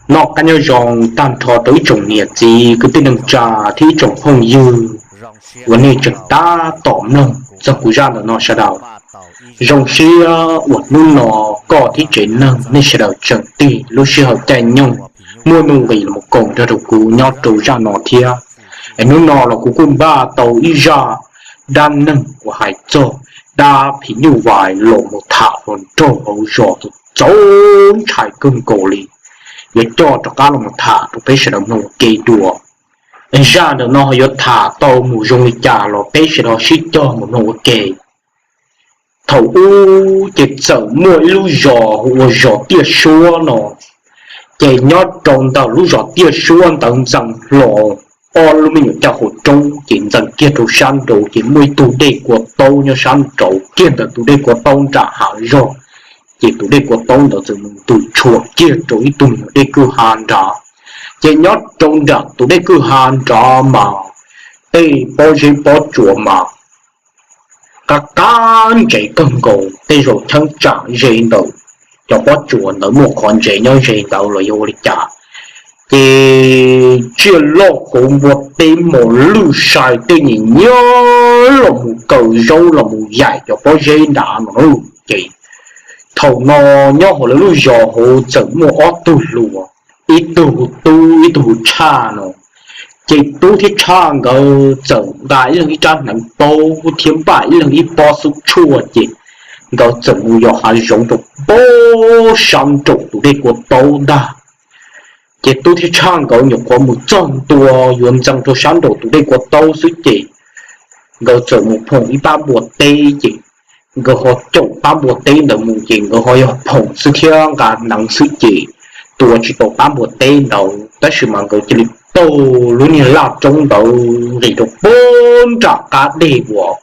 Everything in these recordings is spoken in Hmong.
Noj qab nyob zoo tag nrho rau ib tsoom niam txiv kwv tij neej tsa thiab ib tsoom phooj ywg uas nej tseem tab tom mloog txog kuv zaj ntawm no sawv daws. Zoo siab uas hnub no koj thiab tsev neeg nej sawv daws tseem tig lub sij hawm caij nyoog muaj nuj nqis los koom nrog rau kuv nyob rau zaj no thiab. Es hnub no los kuv kuj npaj tau ib zaj dab neeg uas hais txog dab phim nyuj vais los mus tham hluas nraug hauv zos txaus ntshai kawg nkaus li. Yuav coj rov qab los mus tham rau peb sawv daws mloog ua ke dua. Zaj ntawm no ho yuav tham tau mus zoo li cas los peb sawv daws sib cog mus mloog ua ke. Thaum ub ces txawm muaj ib lub zos hu ua zos Tiaj Suab no. Ces nyob rau ntawm lub zos Tiaj Suab ntawd ntxeev hlo ob lub me nyuam caj qhua roob ces ntxeev kiag rau sab nraud ces muaj ib tug dej kua taub nyob sab nraud kiag ntawm tus dej kua taub nram hav zog. Ces tus dej kua taub ntawd txawm mus ntws tshuam kiag rau ib tug me nyuam dej kwj ha nrad. Ces nyob rau nram tus dej kwj ha nrad mas tej pob zeb pob tsuas mas qab qab ntsev kawg nkaus, tej zaum cheeb tsam ze ntawm cov pob tsuas ntawd muaj qhov ntsev nyob ze ntawd los yog ua li cas. Ces tsiaj loj kauv npua teb mos lwj sai tej nyiam nyiab los mus kaw zaub los mus yaim cov pob zeb nrad no. Ces thaum no nyob hauv lawv lub zos hauv txawm muaj ob tug hluas, ib tug hu Tub ib tug hu Tshaj no. Ces Tub thiab Tshaj nkawd txawm nqa ib leeg ib rab hneev paub thiab npaj ib leeg ib pob xub tshuaj ces nkawd txawm mus yos hav zoov rau pem sab nraum tus dej kua taub ntag. Ces Tub thiab Tshaj nkawd nyuam qhuav mus txog ntua yuav ntxeev rau sab nraum tus dej kua taub xwb ces nkawd txawm mus phoom ib pab npua teb ces nkawd ho caum pab npua teb ntawd mus ces nkawd ho yog phoom xwb thiab nqa hneev xwb ces tua tsis tau pab npua teb ntawd tab sis mas nkawd cia li taug lub niag laj roob ntawd nqis rau pem nram qab dej uas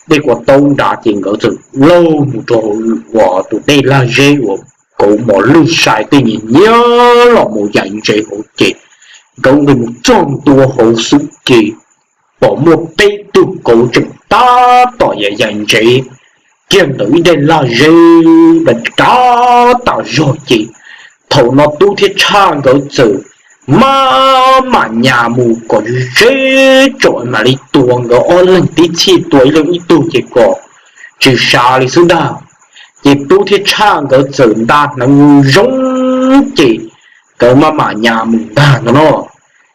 dej kua taub nrad ces nkawd txawm laug mus rau uas tus dej lag zeb uas kauv mos lwj sai tej nyiam nyiab los mus yaim ntsev hauv ces nkawd nqis mus txog ntua hauv xwb ces pom muaj peb tug kauv tseem tab tom yaim yaim ntsev kiag ntawm ib daim lag zeb dav tas zog ces thaum no Tub thiab Tshaj nkawd txawm maj mam nyas mus kom ze tsom mam li tua nkawd ob leeg tib txhij tua ib leeg ib tug ces kom tsis sav li xwb ntag. Ces Tub thiab Tshaj nkawd txawm nta hneev zoo ces nkawd maj mam nyas mus ntag no no.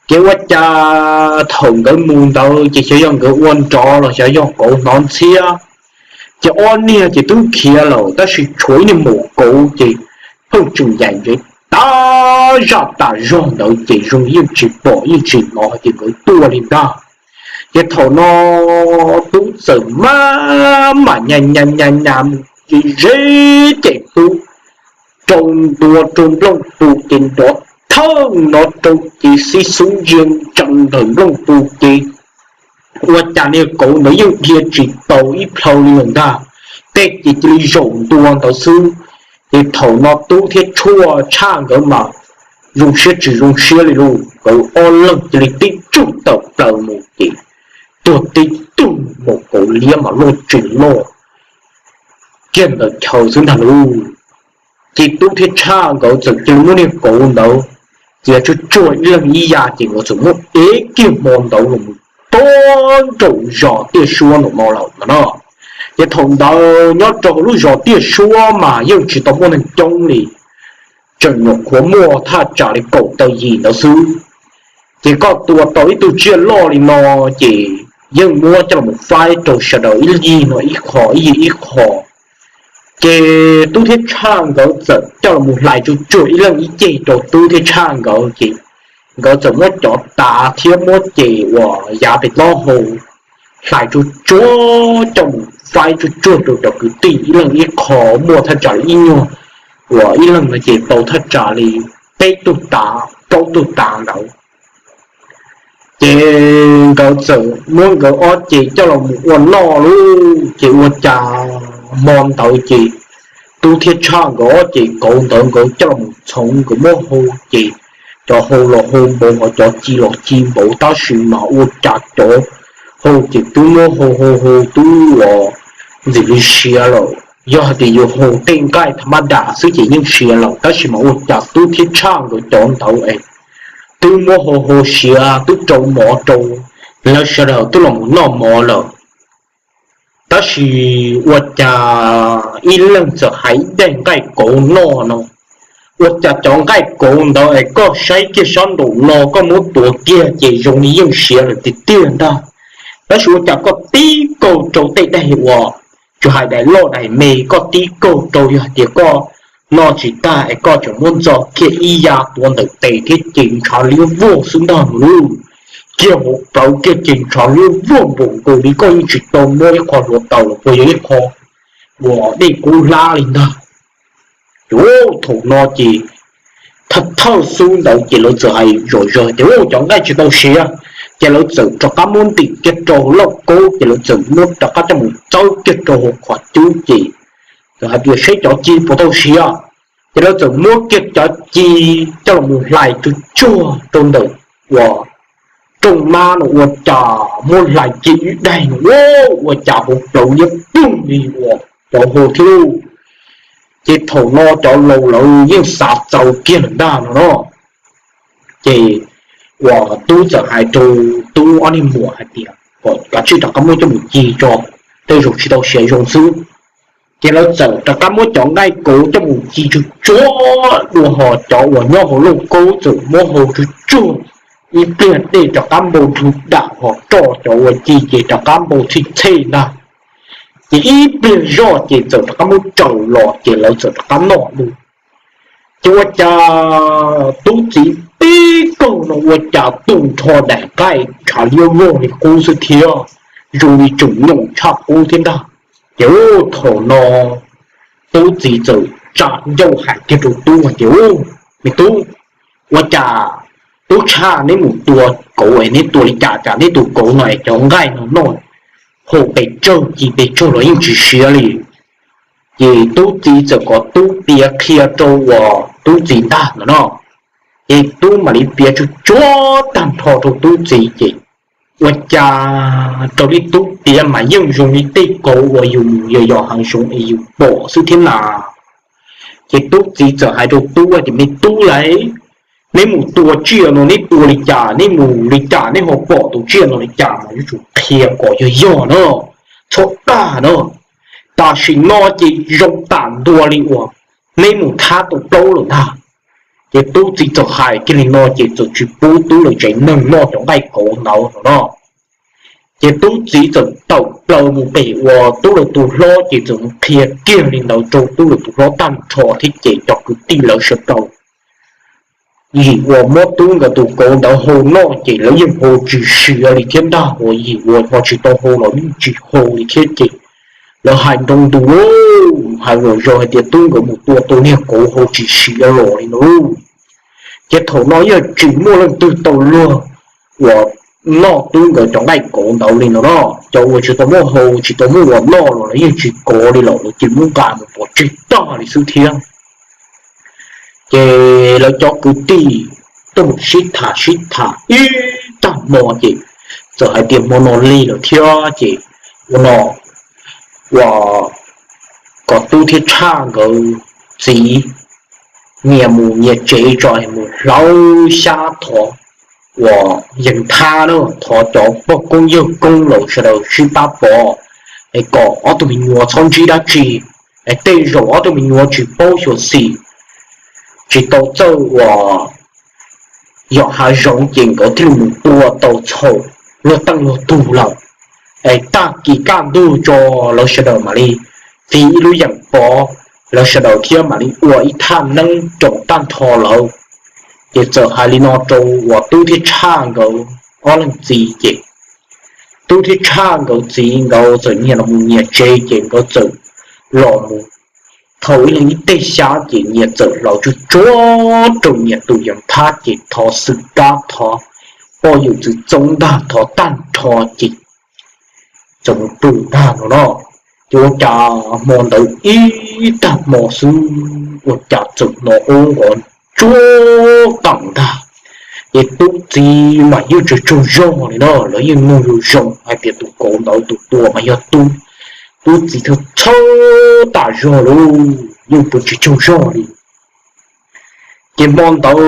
Ces ua cas thaum nkawd mus ntawd ces xyov yog nkawd ua nrov los xyov yog kauv hnov ntxhiab, ces ob niag ces twb khiav lawm tab sis tshuav ib niag maum kauv ces pheej tseem yaim ntsev tas zaj tas zog ntawd ces zoo yeej tsis pom yeej tsis hnov ces nkawd tuaj li ntag. Ces thaum no Tub txawm maj mam nyas nyas nyas nyas mus ze ze ces Tub rau ntua rau nplooj pus ces nrov thawj no rau ces xib xub ntsia ntsees ntawm nplooj pus ces ua cas niag kauv ntawd yeej dhia tsis tau ib plhaw li lawm ntag, tej ces cia li zaum ntua ntawd xwb. Ces thaum no Tub thiab Tshaj nkawd mas zoo siab tsis zoo siab li lauj, nkawd ob leeg cia li tib tsuj tawm plaws mus ces tuag tib tug, maum kauv liab mas loj tsis loj kiag ntawd chaw xwb ntag lauj. Ces Tub thiab Tshaj nkawd txawm cia li muab niag kauv ntawd txiav tsuag tsuag ib leeg ib yav ces nkawd txawm muab ev kiag hmo ntawd los mus rau nraum zos Tiaj Suab ntawm no lawm no. Ces thaum ntawd nyob rau hauv lub zos Tiaj Suab mas yeej tsis tau muaj neeg coob li, tseem nyuam qhuav muaj thaj tsam li kaum tawm yim ntawd xwb. Ces koj tua tau ib tug tsiaj loj li no ces yeej muab coj los faib rau sawv daws ib yig no ib qho ib yig ib qho. Ces Tub thiab Tshaj nkawd txawm coj los hlais tsuag tsuag ib leeg ib ceg rau Tub thiab Tshaj nkawd ces nkawd txawm muab cov tav thiab muab ces uas yav pem taub hau hlais tsuag tsuag coj mus faib tsuag tsuag rau cov kwv tij ib leeg ib qho, muaj thaj tsam li ib nyuag uas ib leeg no ces tau thaj tsam li peb tug tav plaub tug tav ntawd. Ces nkawd txawm muab nkawd ob ceg coj los mus ua noj lauj. Ces ua cas hmo ntawd ces Tub thiab Tshaj nkawd ob ceg kauv ntawd nkawd coj los mus txhoov nkawd muab hau ces cov hau los hau npaum ho cov ci los ci npaum tab sis mas ua cas cov hau ces twb muab hau hau hau twb uas ntxim li siav lawm. Yog hais tias yus hu tej nqaij tham ma das xwb ces yeej siav lawm, tab sis mas ua cas tub thiab tshaj nkawd cov ntawd es twb muab hu hu siav twb rau mov rau lawv sawv daws twb los mus noj mov lawm. Tab sis ua cas ib leeg txawm hais ib daim nqaij kauv noj no, ua cas cov nqaij kauv ntawd es koj saib kiag sab nraum no koj muab tuav kiag ces zoo li yeej siav lawm tiag tiag ntag. Tab sis ua cas koj tib kaug rau tej daim uas tsis hais daim loj daim me, koj tib kaug rau yog hais tias koj noj tsis tag es koj tseem muab ntxo kiag ib ya tuav ntawm tes thiab ces ntshav liab vog xwb ntag no lauj. Kiag hauv plawv kiag ces ntshav liab vog npaum nkaus li koj yeej tsis tau muab ib qho hluav taws los puas yog ib qho uas dej kub hlab li ntag. Ces thaum no ces thawj thawj xub ntawd ces lawv txawm hais zom zaws tias ua cov nqaij tsis tau siav, ces lawv txawm rov qab muab ntim kiag rau hauv lauj kaub ces lawv txawm muab rov qab coj mus txawb kiag rau hauv qhov cub ces txawm hais tias saib cov ci puas tau siav. Ces lawv txawm muab kiag cov ci coj los mus hlais tsuag tsuag rau ntawm uas rooj mab no ua cas muab hlais kiag ib daim no ua cas hauv plawv liab ploog li uas cov hu thiab lauj. Ces thaum no cov laus lawv yeej xav txaus kiag lawm ntag no no. Ces uas tub txawm hais rau tub ob niag muam hais tias kom kav tsij rov qab muab coj mus ci tso, tej zaum tsis tau siav zoo xwb. Ces lawv txawm rov qab muab cov nqaij kauv coj mus ci tsuag tsuag dua hos cov uas nyob hauv lauj kaub txawm muab hau tsuag tsuag ib pliag dej rov qab npau nrug dam hos roj cov uas ci ces rov qab npau txhij txhej ntag. Ces ib pliag zoj ces txawm rov qab muab tsaws los ces lawv txawm rov qab noj dua. Ces ua cas tub txiv tib kaug no ua cas tu nrho daim nqaij ntshav liab vog li qub xwb thiab, zoo li tseem nyoos tshaj qub thiab ntag. Ces thaum no tub txiv txawm tsa ncauj hais kiag rau tub hais tias, Me tub, ua cas tub tshaj neb mus tua kauv es neb tua li cas cas neb tus kauv no es cov nqaij no noj hau pes tsawg ci pes tsawg los yeej tsis siav li. Ces tub txiv txawm kom tub piav qhia rau uas tub txiv ntag no no. Ces tub mam li piav tsuag tsuag tag nrho rau tub txiv ces ua cas raws li tub piav mas yeej zoo li tej kauv uas yus mus yos yos hav zoov es yus pom xwb thiab na. Ces tub txiv txawm hais rau tub tias, Me tub lauj, neb mus tua tsiaj no neb tua li cas, neb mus li cas neb ho pom tus tsiaj no li cas mas yuav tsum qhia kom yog yog na, txhob dag na. Tam sim no ces zoo tam ntua li uas neb mus thab tau plaub lawm ntag. Ces tub txiv txawm hais kiag li no ces txawm tsis pub tub lawv tsev neeg noj cov nqaij kauv ntawd no no. Ces tub txiv txawm tawm plaws mus pem uas tub lawv tus hlob ces txawm mus qhia kiag li ntawd rau tub lawv tus hlob tag nrho thiab ces cov kwv tij lawv sawv daws yim uas muab tub nkawd tus kauv ntawd hau noj ces lawv yeej hau tsis siav li thiab ntag, uas yim uas ho tsis tau hau los yeej tsis hau li thiab ces lawv hais nroo ntus lauj, hais zom zaws hais tias tub nkawd mus tua tau niag kauv hau tsis siav los li no lauj. Ces thaum no yeej tsis muaj leej twg tau luag uas noj tub nkawd cov nqaij kauv ntawd li no no. Cov uas tsis tau muaj hau tsis tau muaj uas noj los lawv yeej tsis kov li lawm, lawv cia li muab nqa mus pov tseg tag li xwb thiab. Ces lawv cov kwv tij tuaj mus sib tham sib tham ib tag hmo ces txawm hais tias hmo no lig lawm thiab ces ua no, uas kom tub thiab tshaj nkawd txiv nyias mus nyias tsev tso, mus hlawv xyab thov uas yees thab na, thov cov pog koob yawg koob lawv sawv daws sib pab pov es kom ob tug me nyuam txhob ntsib dab tsi, es tej zaum ob tug me nyuam tsis paub xyuam xim, tsis tau txawj uas yos hav zoov ces nkawd thiaj li mus tua tau txhaum luag teej luag tug lawm. Es tag kis kaj ntug tso lawv sawv daws mam li fiv ib lub yeem pov, lawv sawv daws thiab mam li ua ib thaj neeb roos tag nrho lawm. Ces txawm hais li no rau uas tub thiab tshaj nkawd ob leeg txiv ces tub thiab tshaj nkawd txiv nkawd txawm nyias los mus nyias tsev ces nkawd txawm los mus thau ib leeg ib teg xyab ces nyias txawm hlawv tsuag tsuag rau nyias tus yees thab ces thov xwm kab thov poj yawm txwv txoob ntag thov tag nrho ces txawm mus pw ntag no no. Ces ua cas hmo ntawd ib tag hmo xwb ua cas txawm hnov aub nqov ntsuab qees ntag. Ces tub txiv mas yeej tsaug tsaug zog li no, lawv yeej mloog zoo zoo hais tias tus kauv ntawd tus tua mas yog tub. Tub txiv thiaj txhawj tas zog lauj, yeej pw tsis tsaug zog li. Ces hmo ntawd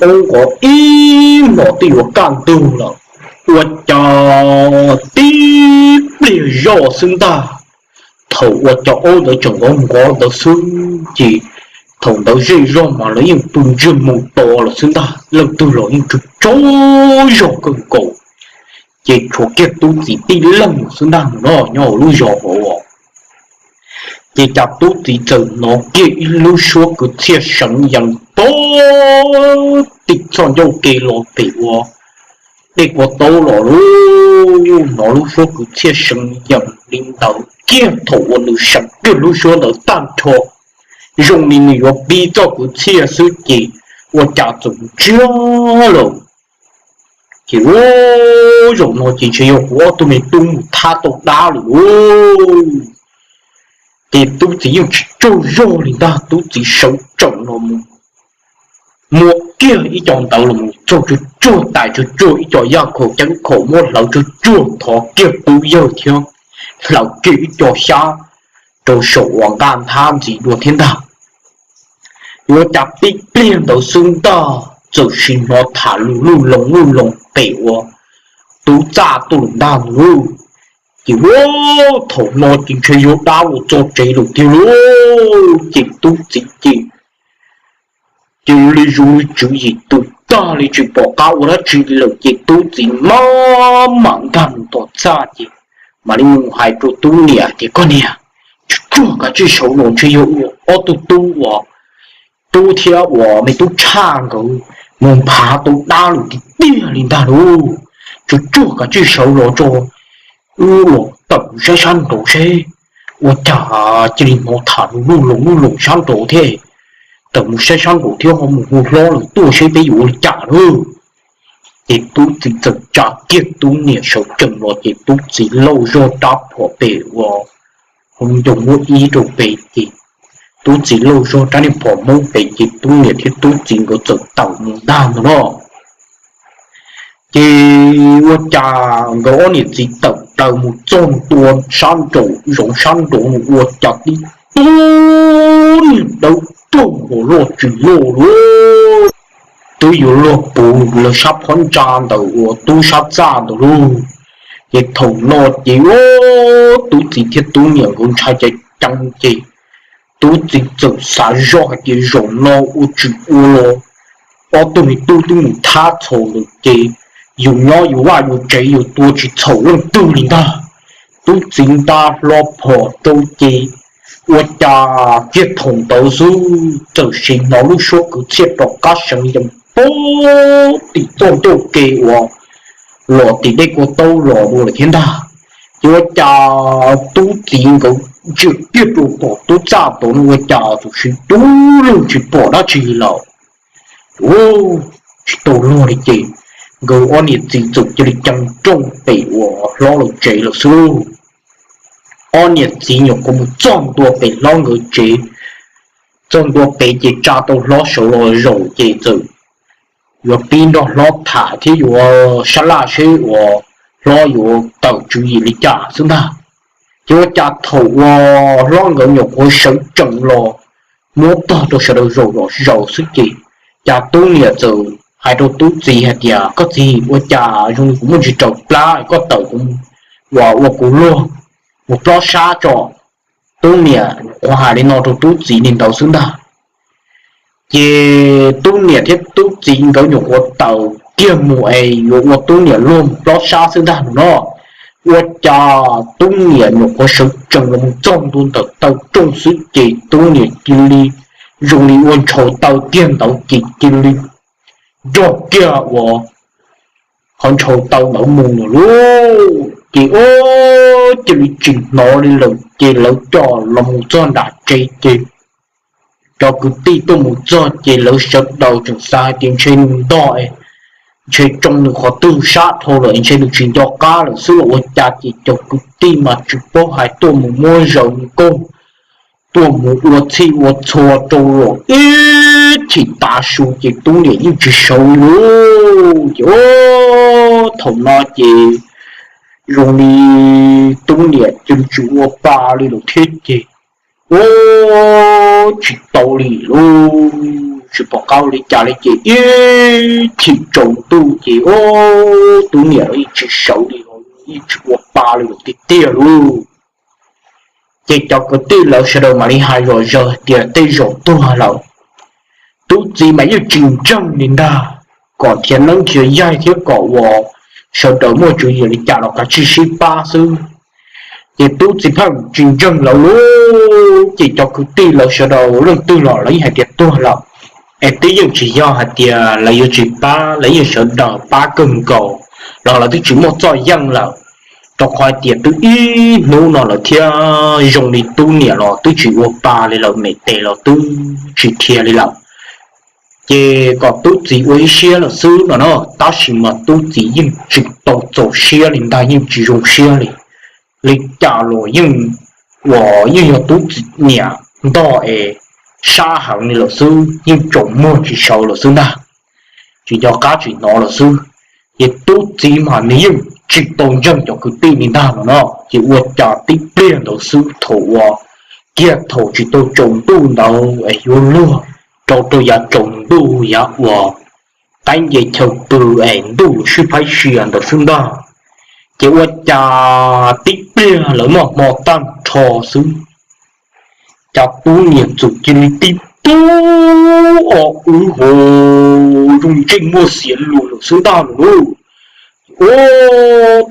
oob nqov ib hmos twb yuav kaj ntug lawm, ua cas tib pliag zoj xwb ntag. Thaum ua cas oob ntawd tseem nqov nqov ntawd xwb ces thaum ntawd zej zog mas lawv yeej pw ntsiag mus to lawm xwb ntag, leej twg los yeej tsaug tsaug zog kawg nkaus. Ces tshuav kiag tub txiv tib leeg xwb ntag no nyob hauv lub zos hauv. Ces cas tub txiv txawm hnov kiag ib lub suab kwv txhiaj seev yees pag tim txoj ncauj ke los pem ua dej kua taub los lauj. Hnov lub suab kwv txhiaj seev yees li ntawd kiag thaum uas nws seev kiag lub suab ntawd tag nrho, zoo li nws yuav pib txoj kwv txhiaj xwb ces ua cas txawm ntsiag lawm. Ces ua zaum no ces ntshe yog kuv ob tug me tub mus thab tau dab lawm lauj. Ces tub txiv yeej tsis tsaug zog li ntag, tub txiv sawv tsees los mus muab kiag ib co ntawd los mus txog tsuag tsuag tais tsuag tsuag ib co yaj khaum ceeb khaum muab hlawv tsuag tsuag thov kiag pub yawg thiab hlawv kiag ib co xyab rau saum uas nqaj nthab ntxiv dua thiab ntag. Yuav cas tib pliag ntawd xwb ntag txawm sim hnov tham lus luj loo luj loo pem ua tub txaj tuaj lawm ntag lauj. Ces ua thaum no ces ntshe yog dab los txog tsev lawm tiag lauj. Ces tub txiv ces cia li zoo li tswv yim tus tag li tsis pom qab ua dab tsi lawm ces tub txiv maj mam nkag mus tom txaj ces mam li mus hais rau tub niam tias, Koj niam, tsuag tsuag kav tsij sawv los, ntshe yog ob tug tub uas tub thiab uas me tub tshaj nkawd mus nphav tau dab lawm tiag tiag li ntag lauj. Tsuag tsuag kav tsij sawv los tso, wb los tawm mus saib sab nraud seb. Ua cas cia li hnov tham lus luj loo luj loo sab nraud thiab. Tawm mus saib sab nraud thiab ho mus hu hlob lawv tuaj seb peb yuav ua li cas lauj. Ces tub txiv txawm tsa kiag tub niam sawv tsees los ces tub txiv lauj zog rab phom pem ua hauv ncoo muab ib rau pem ces tub txiv lauj zog rab niag phom hmoob pem ces tub niam thiab tub txiv nkawd txawm tawm mus ntag ntag no. Ces ua cas nkawd ob niam txiv tawm plaws mus txog ntua sab nraum zoov sab nraud ua cas tib tug niag dawb paug uas loj tsis loj lauj, twb yuav luag puv lawv sab phab ntsa ntawm uas tub sab txaj ntawd lauj. Ces thaum no ces tub txiv thiab tub niam nkawd ntshai ceev ceev ces tub txiv txawm xav zoj hais tias zaum no ua tsis ua los ob tug me tub twb mus thab txhaum lawm ces yus nyob yus vaj yus tsev yus tua tsis txhaum leej twg li ntag. Tub txiv nta hlo phom rau ces ua cas kiag thaum ntawd xwb txawm sim hnov lub suab kwv txhiaj rov qab seev yees pag tim txoj ncauj ke uas los tim dej kua taub los dua lawm thiab ntag. Ces ua cas tub txiv nkawd ntsia kiag rau tom tub txaj tod no ua cas txawm siv dub lug tsis pom dab tsi lawm. Tsis tau luag li ces nkawd ob niam txiv txawm cia li cees rooj pem uas hlob lawv tsev lawm xwb lauj. Ob niam txiv nyuam qhuav mus txog ntua pem hlob nkawd tsev, txog ntua pem ces tsa tau hlob sawv los zaum ces txawm yuav pib nrog hlob tham thiab yuav sab laj seb uas hlob yuav tawm tswv yim li cas xwb ntag. Ces ua cas thaum uas hlob nkawd nyuam qhuav sawv tsees los muab tog rau sawv daws zaum zom zaws xwb ces cas tub niam txawm hais rau tub txiv hais tias, Koj txiv, ua cas zoo li kuv muaj ntsis raws plab, koj tawm kuv uas ua kuv luag mus plob sab tso. Tub niam nyuam qhuav hais li no rau tub txiv li ntawd xwb ntag. Ces tub niam thiab tub txiv nkawd nyuam qhuav tawm kiag mus es yuav ua tub niam luag mus plob sab xwb ntag no. Ua cas tub niam nyuam qhuav sawv tsees los mus txog ntua ntawm taw rooj xwb ces tub niam cia li zoo li ua ntshaus taw kiag ntawd ces cia li nrog kiag uas qhov ntshaus taw ntawd mus lawm lauj. Ces ua cia li tsis hnov li lawm ces lawv coj los mus txog nram tsev ces cov kwv tij tuaj mus txog ces lawv sawv daws tseem xav hais tias ntshe nws ntog, ntshe tsoo nws qhov twg sab dhau lawm, ntshe nws tsis nco qab lawm xwb los ua cas ces cov kwv tij mas tsis paub hais tuaj mus muab zaws nkauj, tuaj mus ua txhij ua txhua rau los ib chim tav su ces tub niam yeej tsis sawv li lauj. Ces thaum no ces zoo li tub niam cia li tsis ua pa li lawm thiab ces, u, tsis tau li lauj, tsis pom qab ua li cas li ces ib chim tsaus ntuj ces, u, tub niam los yeej tsis sawv li, yeej tsis ua pa li lawm tiag tiag lauj. Ces cov kwv tij lawv sawv daws mam li hais zom zaws hais tias tej zaum tuag lawm. Tub txiv mas yeej tsis ntseeg li ntag, kom nrhiav neeb nrhiav yaig thiab kom uas sawv daws muaj tswv yim li cas los kav tsij sib pab xwb. Ces tub txiv pheej tsis ntseeg lawv lauj. Ces cov kwv tij lawv sawv daws leej twg los lawv yeej hais tias tuag lawm, es twb yeej tsis yog hais tias lawv yuav tsis pab, lawv yeej sawv daws pab kawg nkaus los lawv twb tsis muaj txoj yeej lawm, rau qhov hais tias twb ib hnub no lawm thiab zoo li tub niam los twb tsis ua pa li lawm, me tes los twb tsis dhia li lawm. Ces kom tub txiv ua ib siab lawm xwb no na, tab sis mas tub txiv yeej tsis tau txaus siab li ntag, yeej tsis zoo siab li. Li cas los yeej, uas yeej yog tub txiv niam ntog es sab heev li lawm xwb, yeej tsaus muag tsis sawv lawm xwb ntag, tsis nco qab tsis hnov lawm xwb. Ces tub txiv mas nws yeej tsis tau ntseeg cov kwv tij li ntag no na. Ces ua cas tib pliag ntawd xwb thaum uas kiag thaum tsis tau tsaus ntuj ntawd es yuav luag rau rau yav tsaus ntuj yav uas qaib nce chaw pw es ntuj yuav sib phaib sia ntawd xwb ntag. Ces ua cas tib pliag lawv noj hmo tag nrho xwb, cas tub niam txawm cia li tib tug o wb ho zoo ntsej muag xiav lus lawm xwb ntag lauj. Ua,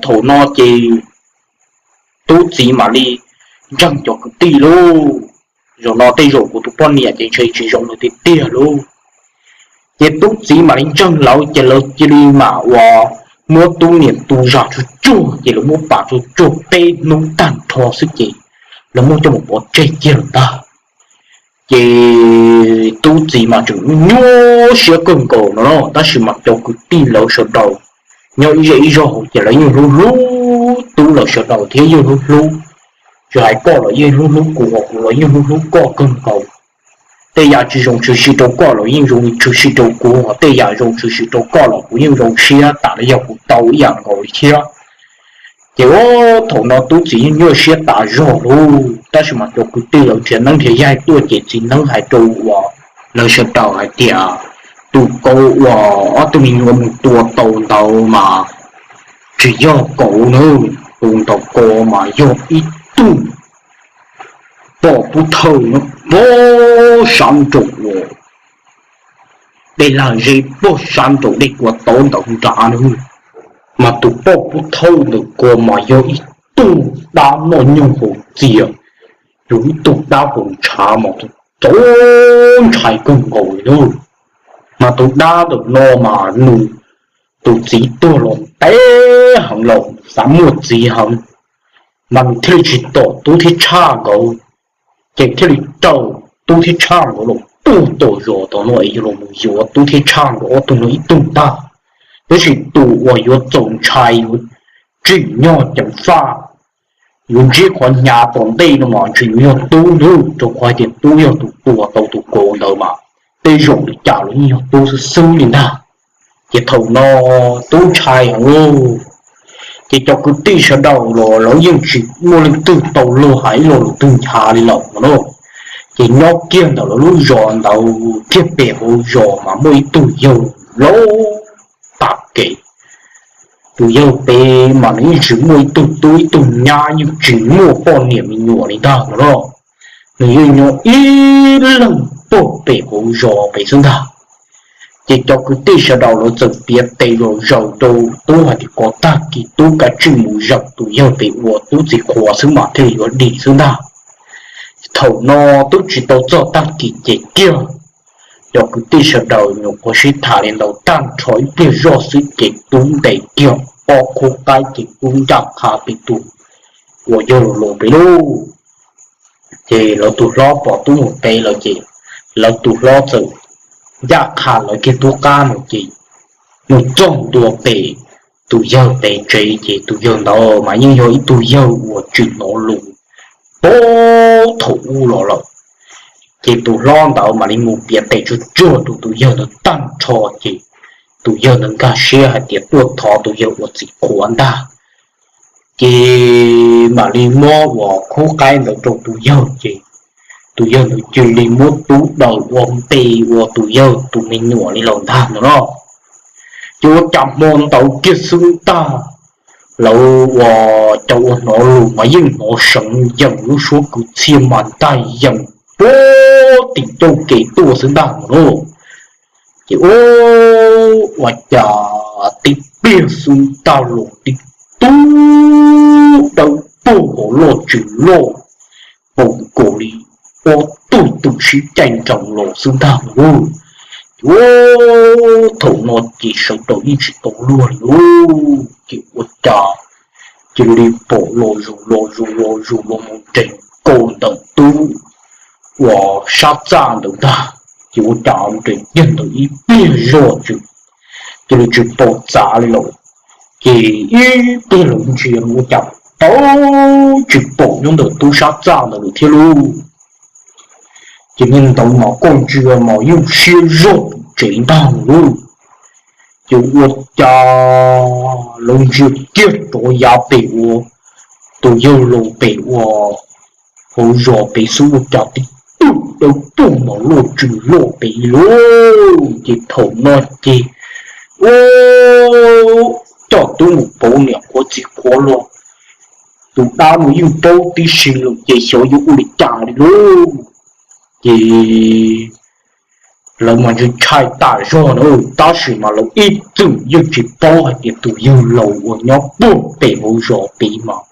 thaum no ces tub txiv mam li ntseeg cov kwv tij lauj. Zaum no tej zaum kuv tus poj niam ces ntshe tsis zoo lawm tiag tiag lauj. Ces tub txiv mam li ntseeg lawv ces lawv cia li mam uas muab tub niam tu zam tsuag tsuag ces lawv muab pam tsuag tsuag peb hnub tag nrho xwb ces lawv muab coj mus pov tseg kiag lawm ntag. Ces tub txiv mas tseem nyuaj siab kawg nkaus no na, tab sis mas cov kwv tij lawv sawv daws nyob ib zej ib zog hauv ces lawv yeej hlub hlub tub lawv sawv daws thiab yeej hlub hlub, tsis hais koj los yeej hlub hlub kuv, kuv los yeej hlub hlub koj kawg nkaus. Tej yam tsis zoo tshwm sim rau koj los yeej zoo tshwm sim rau kuv, tej yam zoo tshwm sim rau koj los kuv yeej zoo siab tas li yog kuv tau ib yam nkaus li thiab. Ces ua, thaum no tub txiv yeej nyuaj siab tas zog lauj, tab sis mas cov kwv tij lawv nrhiav neeb nrhiav yaig tuaj ces txiv neeb hais rau uas lawv sawv daws hais tias tus kauv uas ob tug me nyuam mus tua tau ntawd mas tsis yog kauv na, tus ntawd ko mas yog ib tug poj pub thawj no, pog sab nraum uas dej lag zeb, pog sab nraum dej kua tau ntawd nrad na. Mas tus poj pub thawj ntawm ko mas yog ib tug dab noj nyoog haus txias, yog ib tug dab haus ntshav mas txaus ntshai kawg nkaus li na. Mas tus dab ntawm no mas nws tus txiv tuag los ntev heev los xav muaj txiv heev, mas nws thiaj li tsis tom tub thiab tshaj nkawd, ces thiaj li raws tub thiab tshaj nkawd los puag tom zos tom no es yog los mus yuav tub thiab tshaj nkawd ob tug no ib tug ntag. Tab sis tus uas yuav txaus ntshai yuav tsim nyog ceev faj, yuav ntsib qhov hnyav tom ntej no mas ntshe yuav yog tub nawb, rau qhov hais tias tub yog tus tua tau tus kauv ntawd mas tej zaum li cas los yeej yog tub xwb xwb li ntag. Ces thaum no tub ntshai heev lauj, ces cov kwv tij sawv daws los lawv yeej tsis muaj leej twg tau luag hais ib lo lus twg ncha li lawm no na. Ces nyob kiag ntawm lawv lub zos ntawd kiag pem hauv zos mas muaj ib tug yawg laus tag kev. Tus yawg pem mas nws yeej tsis muaj ib tug tub ib tug nyab, yeej tsis muaj poj niam me nyuam li ntag no na. Nws yeej nyob ib leeg pog pem hauv zos pem xwb ntag. Ces cov kwv tij sawv daws lawv txawm piav tes zom zaws rau tub hais tias kom tag kis tub kav tsij mus zaum tus yawg pem uas tub txiv qhuas xwb mas thiaj li yuav dim xwb ntag. Thaum no twb tsis tau txog tag kis ces kiag cov kwv tij sawv daws nyuam qhuav sib tham li ntawd tag nrho ib pliag zoj xwb ces tub ntes kiag ob khub qaib ces tub ncaj qha pem tus uas yawg laus pem lauj. Ces lawv tus hlob pom tub mus pem lawm ces lawv tus hlob txawm ncaj qha lawv kiag tub qab mus ces mus txog ntua pem tus yawg pem tsev ces tus yawg ntawd mas yeej yog ib tug yawg uas tsis hnov lus puag thaum ub los lawm. Ces tus hlob ntawd mam li mus piav tes tsuag tsuag rau tus yawg ntawd tag nrho ces tus yawg ntawd nkag siab hais tias tuaj thov tus yawg ua txiv qhuav ntag. Ces mam li muab uas khub qaib ntawd rau tus yawg ces tus yawg ntawd cia li muab tub daws ua npe ua tus yawg tus me nyuam li lawm ntag no no. Ces ua cas hmo ntawd kiag xwb ntag, lawv ua cas ua hnov lus mas yeej hnov seev yees lub suab kwv txhiaj mas ntag yees puag tim ncauj kev tuaj xwb ntag no. Ces ua cas tib pliag xwb ntag los tib tug dawb paug hauv loj tsis loj, paum nkaus li ob tug twm sib caij nroos los xwb ntag no. Ces ua thaum no ces sawv daws yeej tsis tau luag li lauj. Ces ua cas cia li pom los zus los zus los zus los mus nres nkaus ntawm tub uas sab txaj ntawd ntag. Ces ua cas nres kiag ntawd ib pliag zoj tsis, cia li tsis pom txav li lawm. Ces ib pliag lawv ntsia ua cas tau tsis pom nyob ntawm tub sab txaj ntawd lawm thiab lauj. Ces niag ntawd mas koj ntsia mas yeej siab zog pum tsev ntag lauj. Ces ua cas lawv ntsia kiag rov yav pem ua tus yawg laus pem ua hauv zos pem xwb ua cas tib tug dawb paug mas loj tsis loj pem lauj. Ces thaum no ces ua coj tub mus pauv niam qhuav txiv qhuav los, tus dab no yeej paub tib si lawm ces xyov yuav ua li cas li lauj. Ces lawv mas ntshai ntshai tas zog na, tab sis mas lawv ib txwm yeej tsis paub hais tias tus yawg laus uas nyob puag pem hauv zos pem mas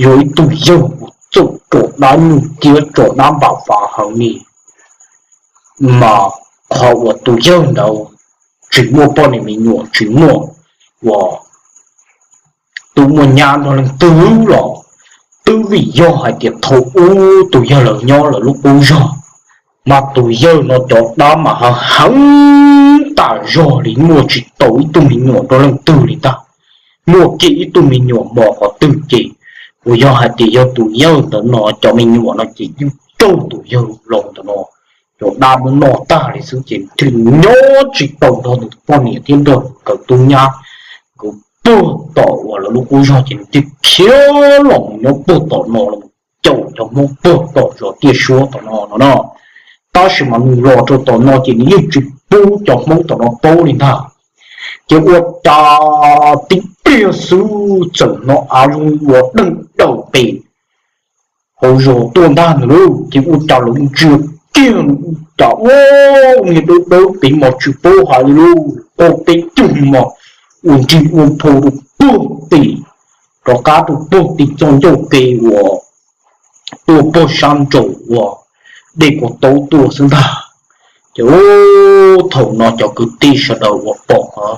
yog ib tug yawg uas txawj tso dab nyuj ciab tso dab npam fav heev li. Mas qhov uas tus yawg ntawd tsis muaj poj niam me nyuam tsis muaj uas tub muaj nyab nrog leej twg los twb vim yog hais tias thaum ub tus yawg laus nyob lawv lub qub zog, mas tus yawg no cov dab mas heev tas zog li, muaj tsis tau ib tug me nyuam nrog leej twg li ntag. Muaj kiag ib tug me nyuam mos qhov twg ces uas yog hais tias yog tus yawg ntawd no cov me nyuam no ces yeej raug tus yawg laus ntawd no cov dab muab noj tag li xwb ces nws thiaj nyob tsis tau nrog nws poj niam thiab nrog nkawd tub nyab. Nkawd puag tom uas lawv lub qub zog ces nws thiaj khiav los mus nyob puag tom no los caum cov Hmoob puag tom zos Tiaj Suab tom no no no. Tab sis mas nws los rau tom no ces nws yeej tsis pub cov Hmoob tom no paub li ntag. Ces ua cas tib pliag xwb txawm hnov av zoo ua deej daws pem hauv zos tuaj ntag nws lauj. Ces ua cas lawv ntsia kiag ua cas ua niag dawb dawb pem mas tsis paub hais li lauj, qaug peb cug mos ua nrig ua phau rau puag tim rov qab rau puag tim txoj ncauj ke uas tuaj puag sab nraum uas dej Kua Taub tuaj xwb ntag. Ces thaum no cov kwv tij sawv daws uas pom qhov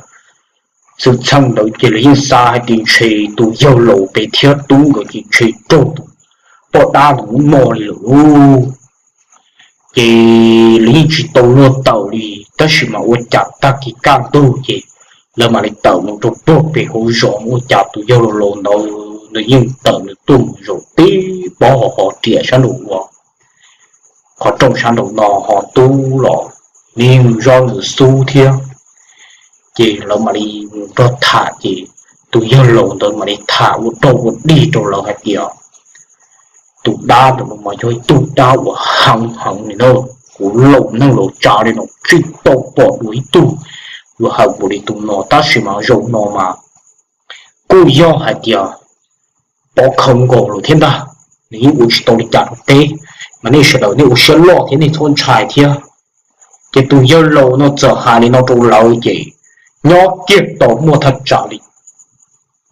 xwm txheej ntawd ces lawv yeej xav hais tias ntshe tus yawg laus pem thiab tub nkawd ces ntshe raug tus poj dab ntawd muab noj li lawm lauj. Ces lawv yeej tsis tau luag tawm li, tab sis mas ua cas tag kis kaj ntug ces lawv mam li tawm mus rau puag pem hauv zos ua cas tus yawg laus laus ntawd nws yeej tawm nws tuaj mus zaum tib pob ho ho riam sab nraum ua qhov rooj sab nraum no ho tub los nws yeej zov nws xub thiab. Ces lawv mam li mus nrog tham ces tus yawg laus ntawd mam li tham ua rau ua dig rau lawv hais tias tus dab ntawm no mas yog ib tug dab uas heev heev li na. Kuv laus neeg laus tsav li no tsis tau pom dua ib tug uas heev npaum li tus no, tab sis mas zaum no mas kuj yog hais tias pov khawv nkaus lawm thiab ntag. Nws yeej ua tsis tau li cas rau peb, mas nej sawv daws nej ua siab loj thiab nej txhob ntshai thiab. Ces tus yawg laus no txawm hais li no rau lawv ces nyob kiag tau muaj thaj tsam li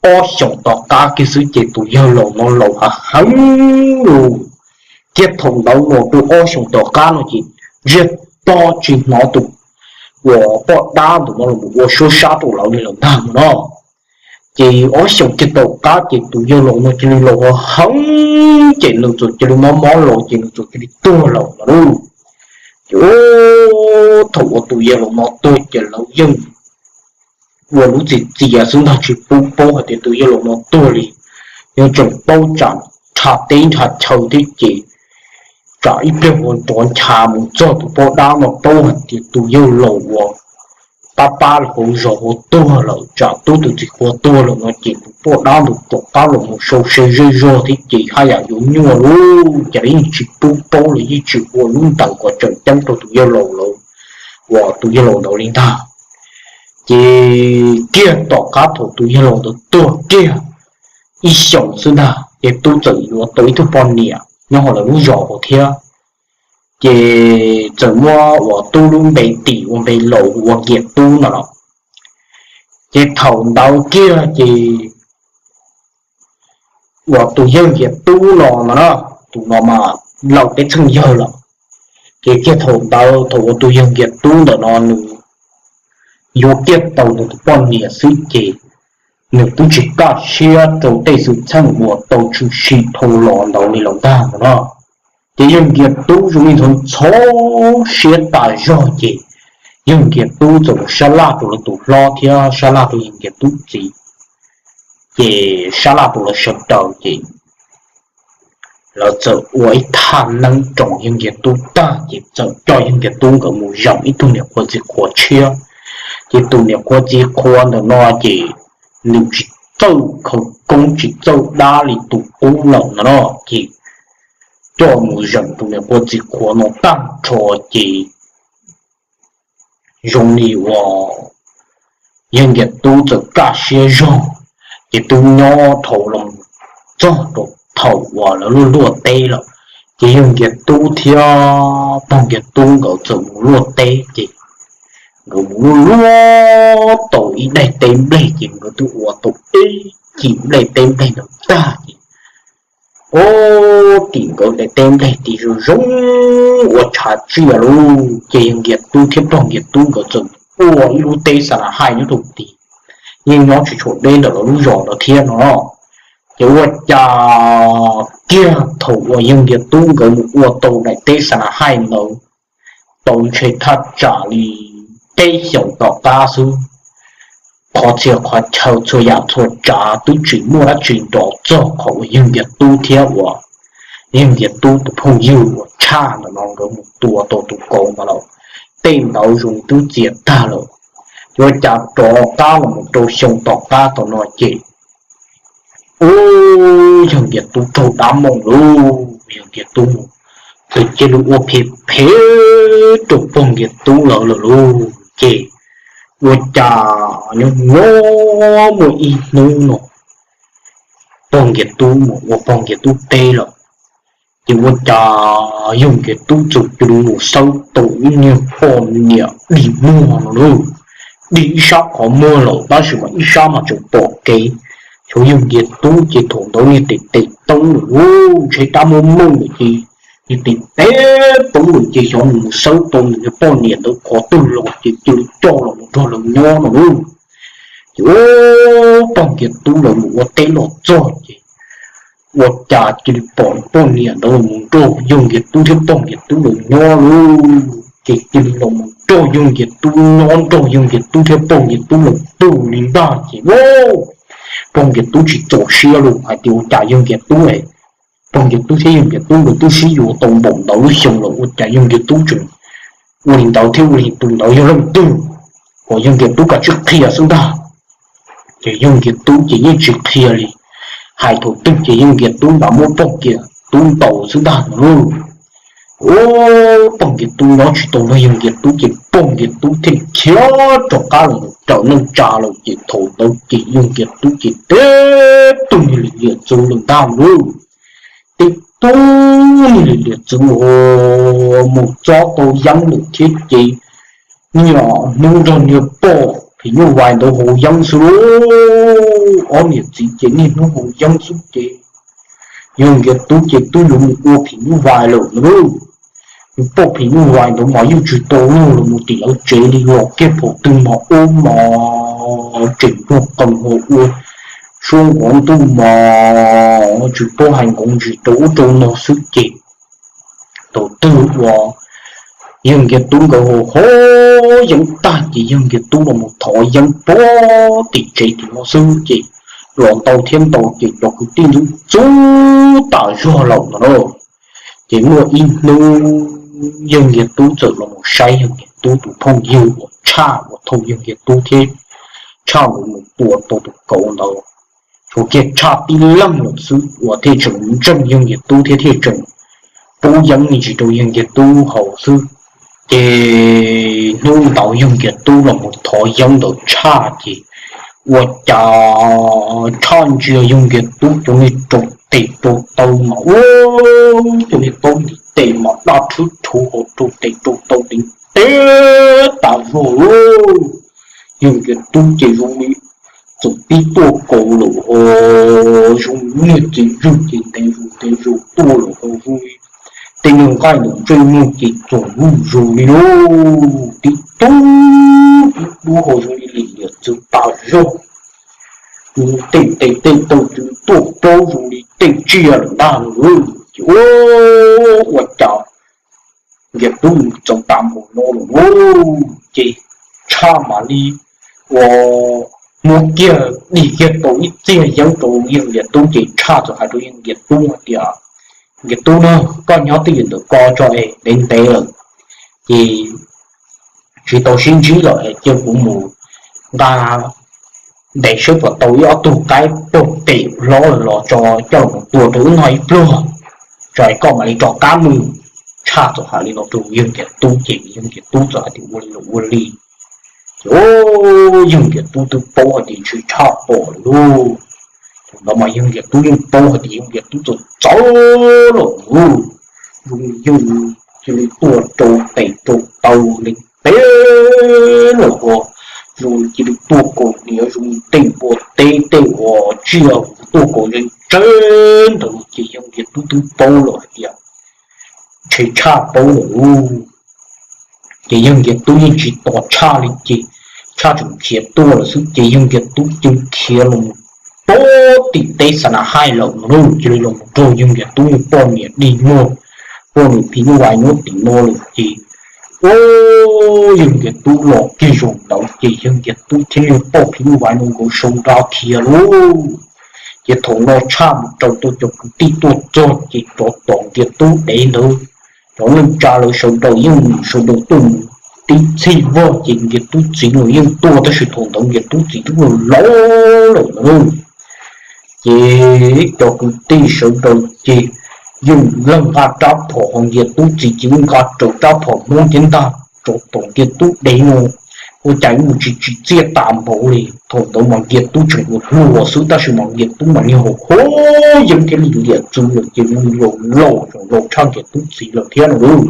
ob xyoos tom qab kiag xwb ces tus yawg laus no laus hav heev lawm. Thiab thaum ntawd los rau ob xyoos tom qab no ces ntsiag to tsis hnov tus uas poj dab ntawm no los ua suab sab rau lawv li lawm ntag no. Ces ob xyoos kiag tom qab ces tus yawg laus no cia li laus hav heev ces nws txawm cia li mob mob los ces nws txawm cia li tuag lawm no lauj. Ces thaum uas tus yawg laus no tuag ces lawv yeej ua lub txim txias xwb ntag tsis pub paub hais tias tus yawg laus no tuag li. Yeej tseem paub tsam nrha teb nrha chaw thiab ces tsam ib pliag ua nrov ncha mus txog tus poj dab no paub hais tias tus yawg laus uas pab pab los hauv zos ua tuag lawm, tsam tub tus txiv qhua tuag lawm no ces tus poj dab ntawd rov qab los mus sau se zej zog thiab ces haj yam yuav nyuaj lub cas los yeej tsis pub paub los yeej tsis ua lub ntaws kom tseem ceeb rau tus yawg laus lawm, uas tus yawg laus ntawd li ntag. Ces kiag tom qab thaum tus yawg laus ntawd tuag kiag ib xyoos xwb ntag ces tub txawm yuav tau ib tug poj niam nyob hauv lawv lub zos hauv thiab. Ces txawm muab uas tub lub npe tim ua npe laus ua Nkias Tub no los. Ces thaum ntawd kiag ces uas tus yawg Nkias Tub no no na, tus no mas laus teb txheej yawg lawm. Ces kiag thaum ntawd thaum uas tus yawg Nkias Tub ntawm no nws yuav kiag tau nws tus poj niam xwb ces nws twb tsis kaj siab rau tej xwm txheej uas tau tshwm sim dhau los ntawd li los ntag no na. Ces yawg Nkias Tub zoo li ntxhov ntxhov siab tas zog ces yawg Nkias Tub txawm mus sab laj rau lawv tus hlob thiab sab laj rau yawg Nkias Tub txiv, ces sab laj rau lawv sawv daws ces lawv txawm ua ib thaj neeb roos yawg Nkias Tub tag ces txawm coj yawg Nkias Tub nkawd mus zeem ib tug niam qhuav txiv qhuav tshiab. Ces tus niam qhuav txiv qhuav ntawm no ces nws tsis txawj khawv koob tsis txawj dab li tus qub lawm no na, ces coj mus zeem tus niam qhuav txiv qhuav no tag nrho ces zoo li uas yawg Nkias Tub txawm kaj siab zog, ces twb nyob dhau los txog rau thaum uas lawv luaj luaj teb lawm. Ces yawg Nkias Tub thiab pog Nkias Tub nkawd txawm mus luaj teb ces nkawd mus luaj luaj tau ib daim teb nplej ces nkawd twb ua tau ib cim nplej teb nplej ntawd tag ces ua tim nkawd daim teb nplej tis zoo zoo ua tshav tsiaj lauj. Ces yawg Nkias Tub thiab pog Nkias Tub nkawd txawm ua ib lub teb xa na haij nyob rau tid, yeej nyob tsis tshua deb ntawm lawv lub zos ntawd thiab no. Ces ua cas kiag thaum uas yawg Nkias Tub nkawd mus ua tau daim teb xa na haij ntawd tau ntshe thaj tsam li peb xyoos tom qab xwb, qhov txhia qhov chaw txhua yam txhua tsav twb tsis muaj dab tsi nrov txog qhov uas yawg Nkias Tub thiab uas yawg Nkias Tub tus phooj ywg uas tshaj ntawm no nkawd mus tua tau tus kauv ntawd lawm. Tej ntawd zoo twb txias tag lawm. Ces ua cas rov qab los mus rau xyoo tom qab tom no ces ub, yawg Nkias Tub raug dab mooj lauj. Yawg Nkias Tub mus txawm cia li ua phem phem rau pog Nkias Tub lawv lawm lauj. Ces ua cas nyob nyob muaj ib hnub no pog Nkias Tub mus ua pog Nkias Tub teb lawm, ces ua cas yawg Nkias Tub txawm cia li mus xawb tau ib niag poj niam dig muag no lauj. Dig ib sab qhov muag lawm tab sis mas ib sab mas tseem pom kev. Xyov yawg Nkias Tub ces thaum ntawd niag tes tes toob lawm lauj, ntshe dab muab mooj lawm ces niag tes tes toob lawm ces xyov nws mus xawb tau nws niag poj niam ntawd qhov twg los ces cia li coj los mus nrog lawv nyob no lauj. Ces ub, pog Nkias Tub lawv mus ua teb los txog ces ua cas cia li pom poj niam ntawd los mus nrog yawg Nkias Tub thiab pog Nkias Tub lawv nyob lauj. Ces cia li los mus nrog yawg Nkias Tub nyob nrog yawg Nkias Tub thiab pog Nkias Tub lawv pw li ntag ces ub, pog Nkias Tub tsis txaus siab lauj hais tias ua cas yawg Nkias Tub, pog Nkias Tub thiab yawg Nkias Tub nkawd twb sib yuav tau npaum ntawd lub xyoo lawm ua cas yawg Nkias Tub tseem ua li ntawd thiab ua li tus ntawd yog leej twg, kom yawg Nkias Tub kav tsij qhia xwb ntag. Ces yawg Nkias Tub ces yeej tsis qhia li, hais thaum twg ces yawg Nkias Tub nrad muab pog Nkias Tub ntaus xwb ntag no lauj. Ub, pog Nkias Tub nyob tsis tau nrog yawg Nkias Tub ces pog Nkias Tub thiaj khiav rov qab los raws neej tsa lawm ces thaum ntawd ces yawg Nkias Tub ces teb tug niag liam txwv lawm ntag lauj. Teb tug niag liam txwv mus txob tau yeeb lawm thiab ces niaj hnub nrog niag poj phim nyuj vais ntawd haus yeeb xwb lauj. Ob niam txiv ces niaj hnub haus yeeb xwb ces yawg Nkias Tub ces twb yuav mus ua phim nyuj vais lawm lauj. Niag poj phim nyuj vais ntawd mas yeej tsis tau luag los mus tim lawv tsev li, los kiag thaum twg mas ub mas tseem muag qees ho ua suab nqov ntuj mas tsis paub hais nqov ntsis rau ub rau no xwb ces thaum twg uas yawg Nkias Tub nkawd haus haus yeeb tag ces yawg Nkias Tub los mus thov yeeb puag tim tsev tim no xwb ces los ntau thiab ntau ces cov kwv tij ntxub ntxub tas zog lawm no na. Ces muaj ib hnub yawg Nkias Tub txawm los mus saib yawg Nkias Tub tus phooj ywg uas Tshaj uas thauj yawg Nkias Tub thiab Tshaj mus tua tau tus kauv ntawd, tshuav kiag Tshaj tib leeg lawm xwb uas thiaj tseem ntseeg yawg Nkias Tub thiab thiaj tseem pub yeeb me ntsis rau yawg Nkias Tub haus xwb. Ces hnub ntawd yawg Nkias Tub los mus thov yeeb ntawm Tshaj ces ua cas Tshaj ntsia yawg Nkias Tub cov niag rau tes rau taw mas ua cov niag taub ntiv tes mas daj rhwb rhuv hauv rau tes rau taw ntev tas zog lauj. Yawg Nkias Tub ces zoo li txawm pib tuaj kaus lawm ho zoo li niag txiv zwj ces ntev zus ntev zus tuaj lawm ho zoo li tej niag nqaij ntawm ntsej muag ces txoom luj zus li lauj, tib tug tib dub ho zoo li lim liam txwv tas zog. Tus tej tes tej taw twb tuaj plaub zoo li tej tsiaj lawm ntag lauj. Ces ua cas Nkias Tub mus txog tas npaum no lawm lauj ces Tshaj mam li ua muab kiag dig kiag tau ib txiag yeeb rau yawg Nkias Tub ces Tshaj txawm hais rau yawg Nkias Tub hais tias, Nkias Tub na, koj nyob twj ywm ntawm ko tso es ntev ntev lawm ces tsis tau sib ntsib lawm es cia kuv mus nqa ntes saib puas tau ib ob tug qaib pog pem hlob los tso coj los tua rau wb noj ib pluag tso es koj mam li rov qab mus. Tshaj txawm hais li no rau yawg Nkias Tub ces yawg Nkias Tub txawm hais tias ua li los ua li. Ces yawg Nkias Tub twb paub hais tias ntshe Tshaj pom lawm lauj. Thaum ntawd mas yawg Nkias Tub yeej paub hais tias yawg Nkias Tub txawm txawv lawm lauj, zoo li yawg cia li tuaj rau tes rau taw ntev ntev lawm ho zoo li cia li tuaj kaus hniav zoo li tej npua teb tej uas tsiaj tuaj kaus zeeg tseeb ntawd ces yawg Nkias Tub twb paub lawm hais tias ntshe Tshaj paub lawm lauj. Ces yawg Nkias Tub yeej tsis tos Tshaj li ces Tshaj tseem khiav tuaj lawm xwb ces yawg Nkias Tub cia li khiav los mus pem tim teb Xa Na Haij lawm no lauj. Cia li los mus raug yawg Nkias Tub niag poj niam dig muag, poj niam phim nyuj vais nyob tim no lawm ces ua yawg Nkias Tub los kiag zaum ntawd ces yawg Nkias Tub thiab niag poj phim nyuj vais no nkawd sau nra khiav lauj. Ces thaum no Tshaj mus raws tau cov kwv tij tuaj txog ces rov tom Nkias Tub dev ntawd, cov neej tsa lawv sawv daws yeej sawv daws tuaj mus tib txhij vog ces Nkias Tub txiv los yeej tuaj tab sis thaum ntawd Nkias Tub txiv twb laus lawm na. Ces cov kwv tij sawv daws ces yeej leej nqa rab phom ho Nkias Tub txiv ces yeej nqa raws rab phom Hmoob thiab ntag rov tom Nkias Tub dev no. Ua cas mus tsis tsim txiaj tas npaum li. Thaum ntawd mas Nkias Tub tseem ua hluas xwb tab sis mas Nkias Tub mas niag haus hub yeeb thiab lim liam txwv lawm ces mus laus laus tshaj Nkias Tub txiv lawm thiab no lauj.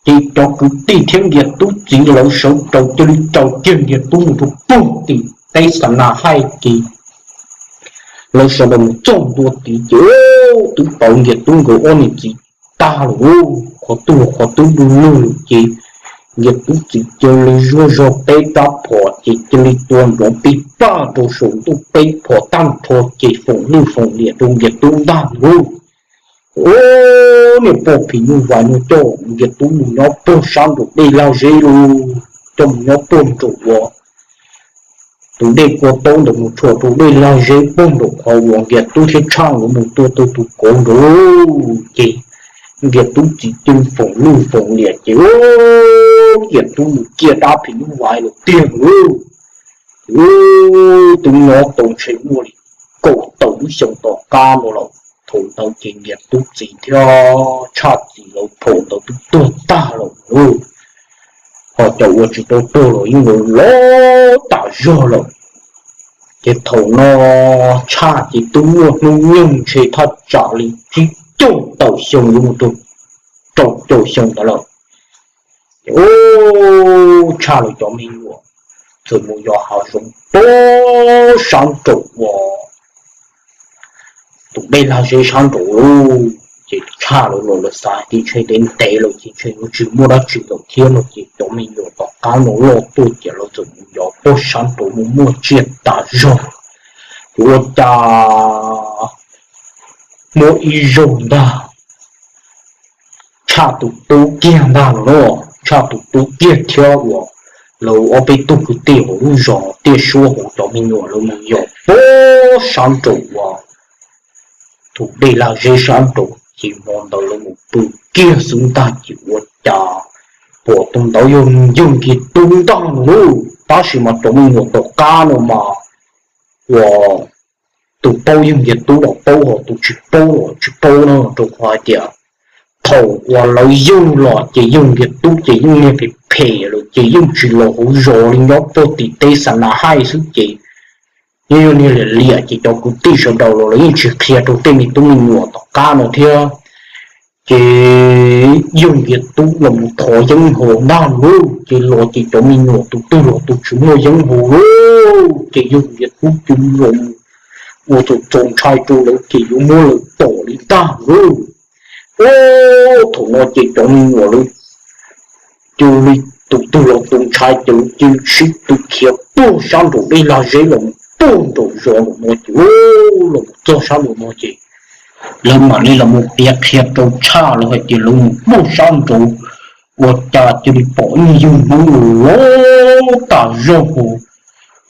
Ces cov kwv tij thiab Nkias Tub txiv lawv sawv daws cia li raws kiag Nkias Tub mus rau puag tim teb Xa Na Haij ces lawv sawv daws mus txog ntua tid ces twb pom Nkias Tub nkawd ob niam txiv tag lawm, qhov twg qhov twb du lug lawm ces Nkias Tub txiv cia li zuaj zog peb rab phom ces cia li tua nrov pij paj rau saum ntuj peb phom tag nrho ces foom lwj foom liam rau Nkias Tub ntag lauj. Ub, niag poj phim nyuj vais no coj Nkias Tub mus nyob puag sab nraum dej lag zeb lauj, coj mus nyob puag nraum uas tus dej kua taub ntawd mus tshua rau dej lag zeb puag nraum qhov uas Nkias Tub thiab Tshaj nkawd mus tua tau tus kauv nraud lauj. Ces Nkias Tub txiv cia li foom lwj foom liam ces Nkias Tub mus ciaj dab phim nyuj vais lawm tiag lauj. Ces twb nyob tau ntshe muaj li kaum tawm lub xyoo tom qab no lawm. Thaum ntawd ces Nkias Tub txiv thiab Tshaj txiv lawv thaum ntawd twb tuag tag lawm lauj, ho cov uas tsis tau tuag los yeej laus laus tas zog lawm. Ces thaum no Tshaj ces twb muaj hnub nyoog ntshe thaj tsam li tsib caug tawm xyoo yuav mus rau rau caum xyoo ntawd lawm. Ces ub, Tshaj lawv cov me nyuam txawm mus yos hav zoov puag sab nraum uas tus dej lag zeb sab nraum lauj. Ces Tshaj lawv los lawv xav tias ntshe ntev ntev lawm ces ntshe yuav tsis muaj dab tsi lawm thiab no ces cov me nyuam tom qab no loj tuaj ces lawv txawm mus yos puag sab nraud mus muaj tsiaj tas zog. Ces ua cas muaj ib zaug ntag, Tshaj tus tub kiag ntag no, Tshaj tus tub kiag thiab uas lawv ob peb tug kwv tij hauv lub zos Tiaj Suab hauv cov me nyuam lawv mus yos puag sab nraum uas tus dej lag zeb sab nraud ces hmo ntawd lawv mus pw kiag xwb ntag ces ua cas pom tus ntawd yog yawg Nkiag Tub ntag no lauj. Tab sis mas cov me nyuam tom qab no mas uas tus paub yawg Nkiag Tub los paub, ho tus tsis paub los tsis paub no, rau qhov hais tias thaum uas lawv yug los ces yawg Nkiag Tub ces yeej niag phem phem lawm ces yeej tsis los hauv zos li, nyob puag tim teb xa na haij xwb ces yeej yog niag liam liam ces cov kwv tij sawv daws los lawv yeej tsis qhia rau tej me tub me nyuam tom qab no thiab. Ces yawg Nkiag Tub los mus thov yeeb haus ntag lauj, ces los ces cov me nyuam tus twg los tus tsis muaj yeeb haus lauj, ces yawg Nkiag Tub cia li los ua txaus ntshai rau lawv ces yuav muab lawv tom li ntag lauj. Ua thaum no ces cov me nyuam lawv cia li tus twg los tus ntshai ces lawv cia li sib tw khiav puag sab nraum dej lag zeb los puag nraum zos nraum no ces los txog sab nraum no ces lawv mam li los mus piav qhia rau Tshaj lawv hais tias lawv mus puag sab nraud ua cas cia li pom ib yawg Hmoob los tas zog hos,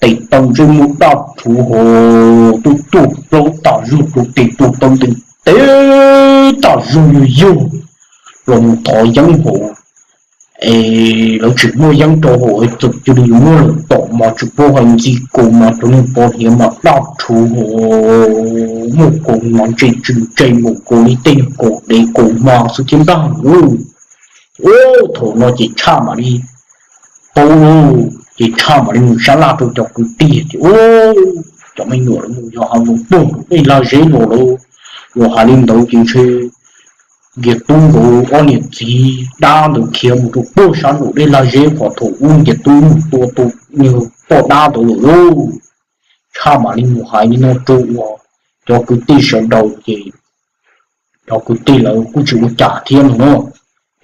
tes taw ntsej muag daj rhuv hos, tuaj tuaj plaub tas zog, rau tes tuaj taw ntees tes tas zog yog yawg los mus thov yeeb hos. Es lawv tsis muaj yeeb rau hos es txawm cia li yuav muab lawv tom mas tsis paub hais ntxi kaus mas cov niag pov hniav mas daj rhuv hos, muaj kaus mas ntse tsw ntse mus kaus li tej niag kaus dev kaus hma xwb thiab ntag lauj. Ua thaum no ces Tshaj mam li paub lauj, ces Tshaj mam li mus sab laj rau cov kwv tij tias, Ua, cov me nyuam lawv mus yos hav zoov puag nraum dej lag zeb los lawm. Yog hais li ntawd ces ntshe Nkiag Tub nkawd ob niam txiv dab ntawd khiav mus rau puag sab nraum dej lag zeb qhov thaum ub Nkiag Tub mus tua tus niag poj dab ntawd lawm lauj. Tshaj mam li mus hais li no rau uas cov kwv tij sawv daws ces cov kwv tij lawv kuj tsis ua cas thiab no na.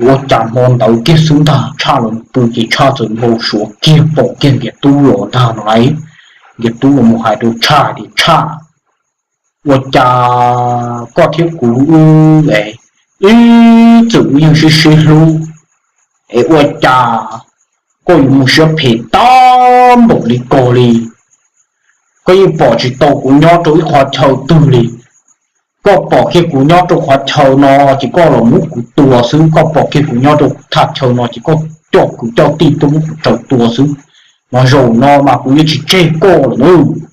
Ua cas hmo ntawd kiag xwb ntag Tshaj los pw ces Tshaj txawm npau suav kiag pom kiag Nkiag Tub los ntag no lauj. Nkiag Tub los mus hais rau Tshaj tias, Tshaj, ua cas koj thiab kuv wb es ib txwm wb yeej sib sib hlub, es ua cas koj yuav mus siab phem tag npaum li ko li? Koj yeej pom tsis tau kuv nyob rau ib qhov chaw twg li. Koj pom kiag kuv nyob rau qhov chaw no ces koj los muab kuv tua xwb, koj pom kiag kuv nyob rau thaj chaw no ces koj coj kwv coj tij tuaj muab kuv raws tua xwb. Mas zaum no mas kuv yuav tsis tseg koj lawm na.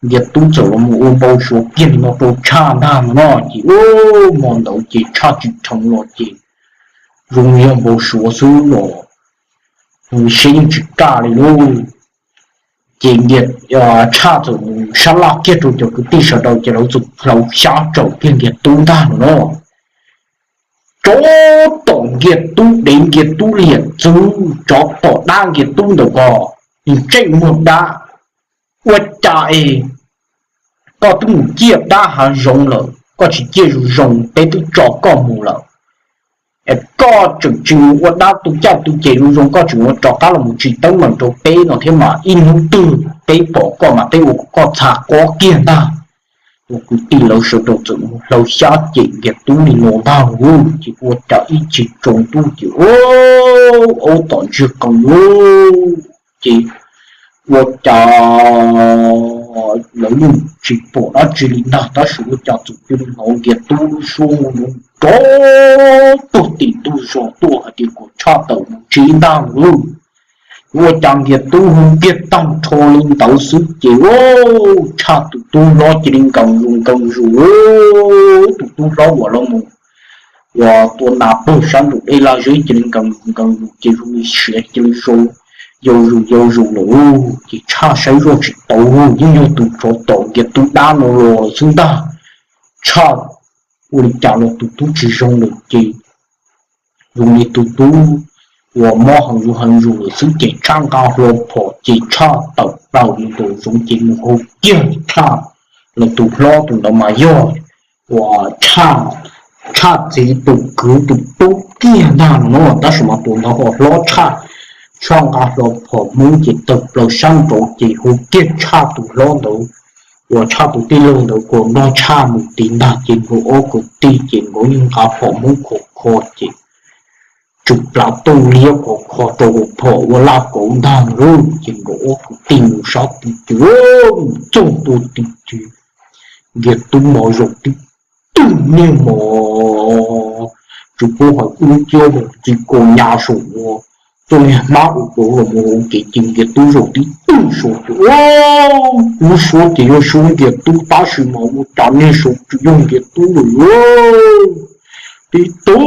Nkiag Tub txawm los mus ua npau suav kiag li no rau Tshaj ntag no no ces hmo ntawd ces Tshaj tsis dheev los ces zoo yog npau suav xwb los zoo siab yeej tsis kaj li lauj. Ces Nkiag, Tshaj txawm mus sab laj kiag rau cov kwv tij sawv daws ces lawv txawm hlawv xyab tsaum kiag Nkiag Tub ntag no no. Tsov tom Nkiag Tub dev, Nkiag Tub liam txwv, tsov tom dab Nkiag Tub ntawm ko, ntsej muag dab. Ua cas es koj twb mus ciaj dab hav zoov lawm, koj tsis ciaj zoo zoo peb twb tso koj mus lawm, es koj tseem tsis mus ua dab tu caj tu ces zoo zoo, koj tseem ua rov qab los mus tsim teeb meem rau peb no thiab mas ib hnub twg peb pom koj mas peb ua kom koj txha qob kiag ntag. Ua kwv tij lawv sawv daws txawm mus hlawv xyab cem Nkiag Tub li no ntag lauj, ces ua cas ib chim tsaus ntuj ces aub tom ntsiag qees lauj, ces ua cas lawv yeej tsis pom dab tsi li ntag, tab sis ua cas txawm cia li hnov Nkiag Tub lub suab nrov tuag tim ntug zos tuaj hais tias kom Tshaj tawm mus tsev ntag lauj. Ua cas Nkiag Tub hu kiag tag nrho li ntawd xwb ces Tshaj tus tub hlob cia li nkees zus nkees zus, tus tub hlob uas los mus uas tua nas puag sab nraum dej laj zeb cia li nkees zus nkees zus ces zoo li siav cia li yau zus yau zus lawm. Ces Tshaj saib zoj tsis tau, yeej yog tus tsov tom Nkiag Tub dab no los lawm xwb ntag. Tshaj ua li cas los tus tub tsis zoo lawm ces zoo li tus tub uas mob heev zus heev zus lawm xwb ces Tshaj nqa hlo phom ces Tshaj tawm plaws mus nraum zoov ces mus hu kiag Tshaj, los tus hlob tus ntawd mas yog uas Tshaj txiv tus kwv tus tub kiag ntag no na, tab sis mas tus ntawd ho hlob tshaj. Tshaj nqa hlo phom Hmoob ces tawm plaws sab nraud ces hu kiag Tshaj tus hlob ntawd uas Tshaj tus tij laug ntawd kom nrog Tshaj mus tid ntag ces nkawd ob kwv tij ces nkawd yeej nqa phom Hmoob khov kho ces tsw plav tooj liab khov kho rau hauv phom ua laj kauv ntag lauj. Ces nkawd ob kwv tij mus sab tid ces mus txog ntua tid ces Nkiag Tub mos zaum tib tug niag mos tsis paub hais ub ciab mus txij kaus nyas saum ua txoj niag hmab ua rau los mus ua ke ces Nkias Tub zaum tib tug saud ces lub suab ces yog suab Nkias Tub tab sis mas ua cas niag saud tsis yog Nkias Tub lawm. Tib tug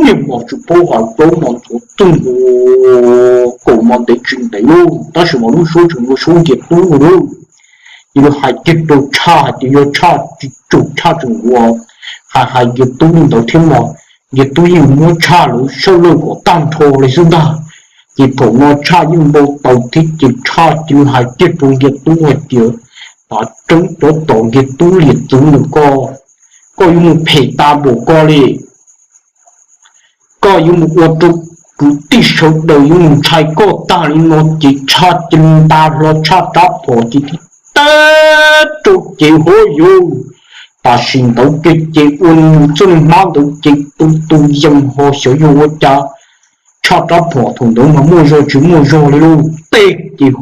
niag mos tsis paub hais plaub mos ntxhuav txwj nkaus kaum mos ntev tsis ntev lauj, tab sis mas lub suab tseem yog suab Nkias Tub lauj. Ces lawv hais kiag rau Tshaj hais tias yog Tshaj tsis tsum Tshaj tseem ua hais hais Nkias Tub li ntawd thiab mas Nkias Tub yeej muab Tshaj lawv sawv lawj kom tag nrho li xwb ntag. Ces thaum no Tshaj yeej npau taws thiab ces Tshaj cia li hais kiag rau Nkias Tub hais tias, Tav tseeb cov tom Nkias Tub liam txwv ntawm koj, koj yuav mus phem tas npaum ko li. Koj yuav mus ua rau kwv tij sawv daws yuav mus ntshai koj tag li no. Ces Tshaj cia li nta hlo Tshaj rab phom ces tib teb rau ces hov yus, tam sim ntawd kiag ces ua nws txoj niag hmab ntawd ces tu tu yees ho xyov yog ua cas Tshaj rab phom thaum ntawd mas muaj zog tsis muaj zog li lauj, teb ces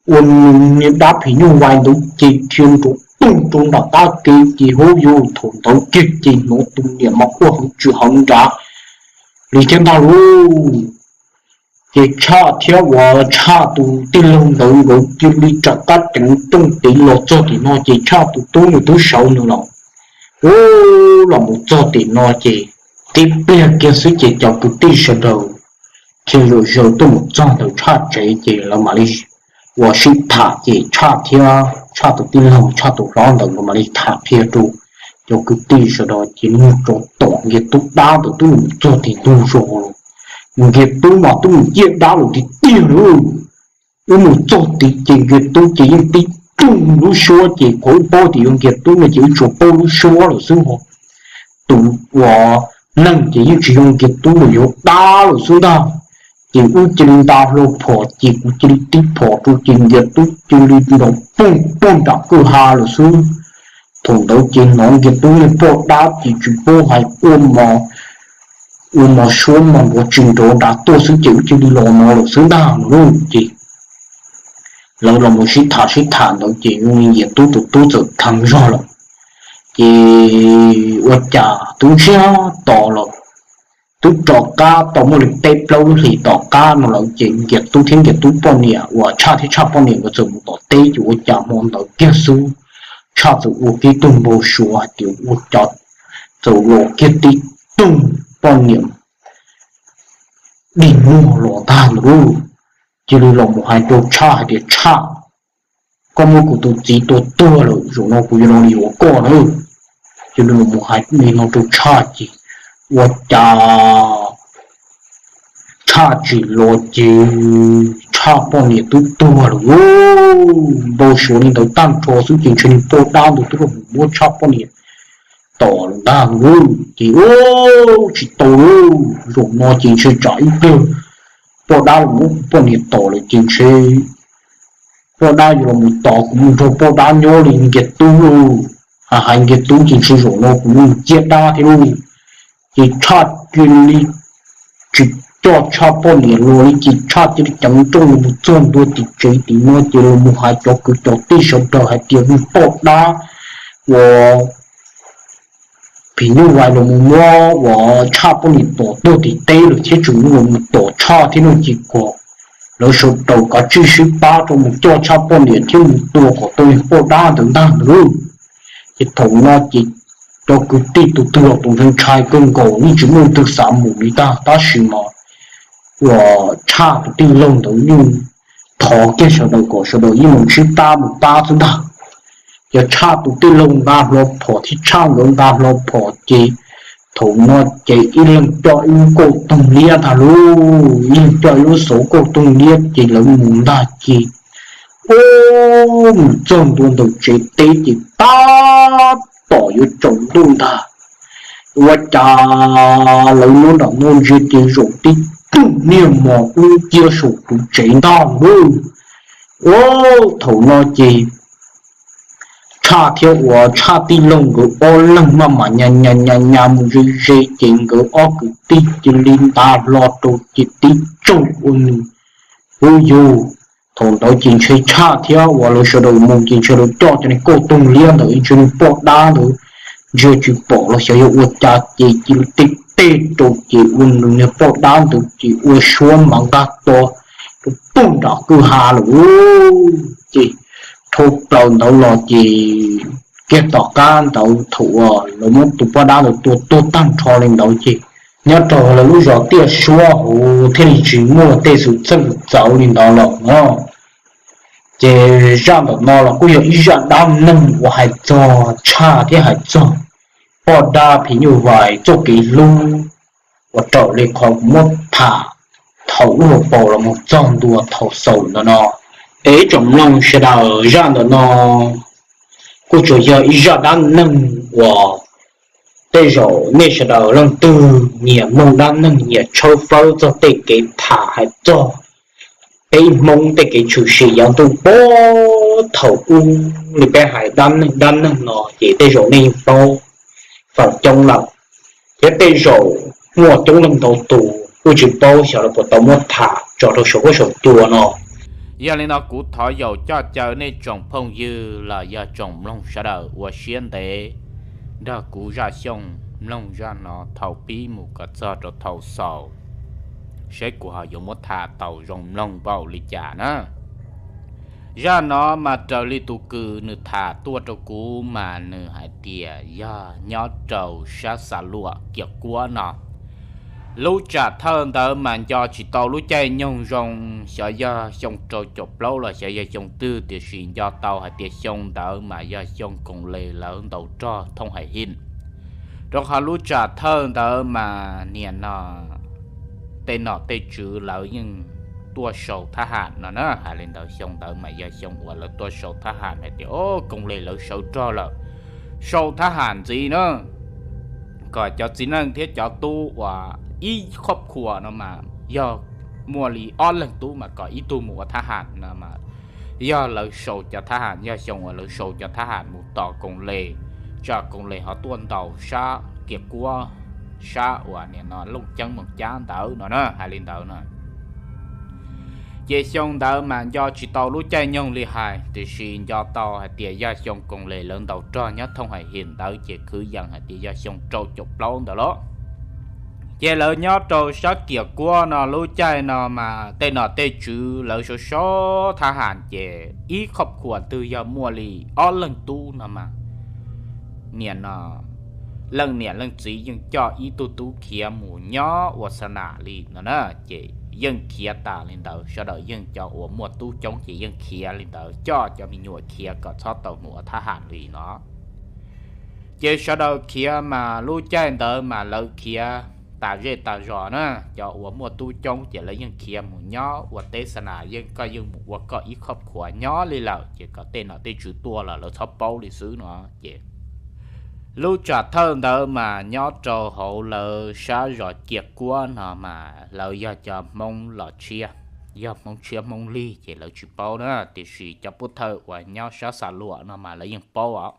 ua nws niag dab phim nyuj vais ntawd ces dhia nrov toog rau nram qab kev ces hov yus, thaum ntawd kiag ces hnov tus niam mas quaj heev tsis heev nrad li thiab ntag lauj. Ces Tshaj thiab uas Tshaj tus tij laug ntawd nkawd cia li rov qab ceev rooj tiv los txog tim no ces Tshaj tus tub nws twb sawv nws los, ub, los mus txog tim no ces tib pliag kiag xwb ces cov kwv tij sawv daws thiaj zaum zaws tuaj mus txog ntawm Tshaj tsev ces lawv mam li ua sib tham ces Tshaj thiab Tshaj tus tij laug Tshaj tus hlob ntawd nkawd mam li tham qhia rau cov kwv tij sawv daws ces niag tsov tom Nkias Tub dab ntawd twb los txog tim ntug zos lawm. Nkias Tub mas twb mus ciaj dab lawm tiag tiag lauj. Wb mus txog tid ces Nkias Tub ces yeej tib tug lub suab ces qhov wb paub tias yog Nkias Tub no ces wb tsuas paub lub suab lawm xwb ho. Tus uas neeg ces yeej tsis yog Nkias Tub lawm, yog dab lawm xwb ntag. Ces wb cia li nta hlo phom ces kuv cia li tib phom rau ces Nkias Tub cia li nrov poog poog nram kwj ha lawm xwb. Thaum ntawd ces hnov Nkias Tub niag poj dab ces tsis paub hais quaj mos, ua mos suab mos nrov tsis nrov nrad tuaj xwb ces wb cia li los no lawm xwb ntag no lauj. Ces lawv los mus sib tham sib tham ntawd ces Nkias Tub tus tub txawm dheev zog lawm. Ces ua cas twb ntsiag to lawm, twb rov qab tau muaj li peb plaub lub hlis tom qab no lawm ces Nkias Tub thiab Nkias Tub poj niam uas Tshaj thiab Tshaj poj niam nkawd txawm mus tom teb ces ua cas hmo ntawd kiag xwb Tshaj txawm ua kiag tug npau suav hais tias ua cas txawm los kiag tib tug poj niam dig muag los ntag ntawd lauj. Cia li los mus hais rau Tshaj hais tias Tshaj, koj muab kuv tus txiv tua tuag lawm, zaum no kuv yuav los yuav koj na. Cia li los mus hais li no rau Tshaj ces ua cas Tshaj tsim los ces Tshaj poj niam twb tuag lawm lauj. Npau suav li ntawd tag nrho xwb ces ntshe niag poj dab ntawd twb los mus muab Tshaj poj niam tom lawm ntag lauj. Ces ua tsis tau lauj, zaum no ces ntshe tsam ib pliag poj dab los muab kuv poj niam tom lawm ces ntshe poj dab yuav los mus tos kuv mus nrog poj dab nyob li Nkias Tub lauj. Hais hais Nkias Tub ces ntshe zaum no kuv yuav mus ciaj dab thiab lauj. Ces Tshaj cia li tsis coj Tshaj poj niam los li ces Tshaj cia li ceev nrooj los mus txog ntua tim tsev tim no ces los mus hais cov kwv cov tij sawv daws hais tias niag poj dab uas phim nyuj vais los mus muab uas Tshaj poj niam tom tuag tim teb lawm thiab tseem los mus tom Tshaj thiab no ces kom lawv sawv daws kav tsij sib pab rau mus coj Tshaj poj niam thiab mus tua kom tau niag poj dab ntawd ntag ntag lauj. Ces thaum no ces cov kwv tij tus twg los tus ntshai ntshai kawg nkaus yeej tsis muaj leej twg xav mus li ntag tab sis mas uas Tshaj tus tij laug ntawd yeej thov kiag sawv daws kom sawv daws yeej mus sib pab mus pab xwb ntag. Ces Tshaj tus tij laug nqa hlo phom thiab Tshaj nkawd nqa hlo phom ces thaum no ces ib leeg coj ib lub kauj toog liab ntag lauj, ib leeg coj ib lub xauv kauj toog liab ces lawv mus ntag ces ua mus txog ntua ntawm tsev teb ces tab tom yuav tsaus ntuj ntag. Ua cas lawv nyob nram no ntsia ces zaum tib tug niag mos dub nciab saum tus tsev ntag lauj. Ua thaum no ces Tshaj thiab uas Tshaj tij laug nkawd ob leeg maj mam nyas nyas nyas nyas mus ze ze ces nkawd ob kwv tij cia li nta hlo rau ces tib tsaug ua nws. Ub yus, thaum ntawd ces ntshe Tshaj thiab uas lawv sawv daws mus ces ntshe lawv coj cov niag kauj toog liab ntawd ntshe niag poj dab ntawd ntsia tsis pom los xyov yog ua cas ces cia li tej teb rau ces ua nws niag poj dab ntawd ces ua suab mas nqaj to rau pug nram kwj ha lawm. Ces dhau plaws ntawd los ces kiag tom qab ntawd thaum uas lawv muab tus poj dab ntawd tua tuag tag nrho li ntawd ces nyob rau lawv lub zos Tiaj Suab hauv thiaj li tsis muaj tej xwm txheej txawv li ntawd lawm no. Ces zaj ntawm no los kuj yog ib zaj dab neeg uas hais txog tshaj thiab hais txog poj dab phim nyuj vais txoj kev hlub uas raws li qhov kuv muab tham thaum lub hauv paus los mus txog ntua thaum xaus ntawm no. Es ib tsoom mloog sawv daws, zaj ntawm no kuj tsuas yog ib zaj dab neeg uas tej zaum nej sawv daws leej twg nyiam mloog dab neeg nyiam tshawb fawb txog tej kev tham hais txog peb Hmoob tej kev tshwm sim yav ntuj puag thaum ub li peb hais dab neeg dab neeg no ces tej zaum nej yeej paub feem coob lawm, thiab tej zaum muaj coob leej ntau tus kuj tsis paub xyov lawv puas tau muab tham tso rau saum huab saum cua no. Yog li no kuv thov yaum coj caw nej tsoom phooj ywg los yog tsoom mloog sawv daws ua siab ntev nrog kuv zaj xyooj mloog zaj no thaum pib mus kom txog rau thaum xaus, saib kuv ho yuav muab tham tau zoo mloog npaum li cas na. Zaj no mas raws li tus kws nws tham tuaj rau kuv mas nws hais tias yog nyob rau sab Xa Luam Kiam Kuab no. Lub tsam thawj ntawd mas nco tsis tau lub caij nyoog zoo, xyov yog xyoo rau caum plaub los xyov yog xyoo twg, tiam sis nco tau hais tias xyoo ntawd mas yog xyoo koom les lawv ntaus rog thooj hais him, rau qhov lub tsam thawj ntawd mas niam no tej nom tej tswv lawv yeej tuaj sau thab ham no na. Hais li ntawd xyoo ntawd mas yog xyoo uas lawv tuaj sau thab ham hais tias o koom les lawv sawv rog lawm, sau thab ham ntxiv na, kom cov txiv neej thiab cov tub uas ib khob khuas no mas yog muaj li ob leeg tub mas kom ib tug mus ua thab ham no mas yog lawv sau cov thab ham, yog xyoo uas lawv sau cov thab ham mus tos koom les, tsam koom les ho tuaj ntaus sab Kiam Kuab, sab uas niam no Looj Ceeb Moos Cab ntawd no na. Hais li ntawd no ces xyoo ntawd mas nco tsis tau lub caij nyoog li hais, tiam sis nco tau hais tias yog xyoo koom les lawv ntaus rog nyob thooj hais him ntawd ces kwv yees hais tias yog xyoo rau caum plaub ntawd los. Ces lawv nyob rau sab Kiam Kuab no lub caij no mas tej nom tej tswv lawv sau sau thab ham ces ib khob khuas twg yog muaj li ob leeg tub no mas niam no leej niam leej txiv yeej coj ib tug tub khiav mus nyob ua xa nam li no na. Ces yeej khiav tas li ntawd, sawv daws yeej cov uas muaj tub coob ces yeej khiav li ntawd, coj cov me nyuam khiav kom txhob tau mus ua thab ham li no. Ces sawv daws khiav mas lub caij ntawd mas lawv khiav tas zej tas zos na, cov uas muaj tub coob ces lawv yeej khiav mus nyob ua teb xa nas, yeej koj yeej mus ua koj ib khob khuas nyob li lawm, ces kom tej nom tej tswv tuaj los lawv txhob paub li xwb no. Ces lub tsam thawj ntawd mas nyob rau hauv lawv sab zos Kiam Kuab no mas lawv yog cov Hmoob los tshiab, yog Hmoob tshiab Hmoob lig ces lawv tsis paub na, tiam sis cov pub thawj uas nyob sab Xa Luam no mas lawv yeej paub os.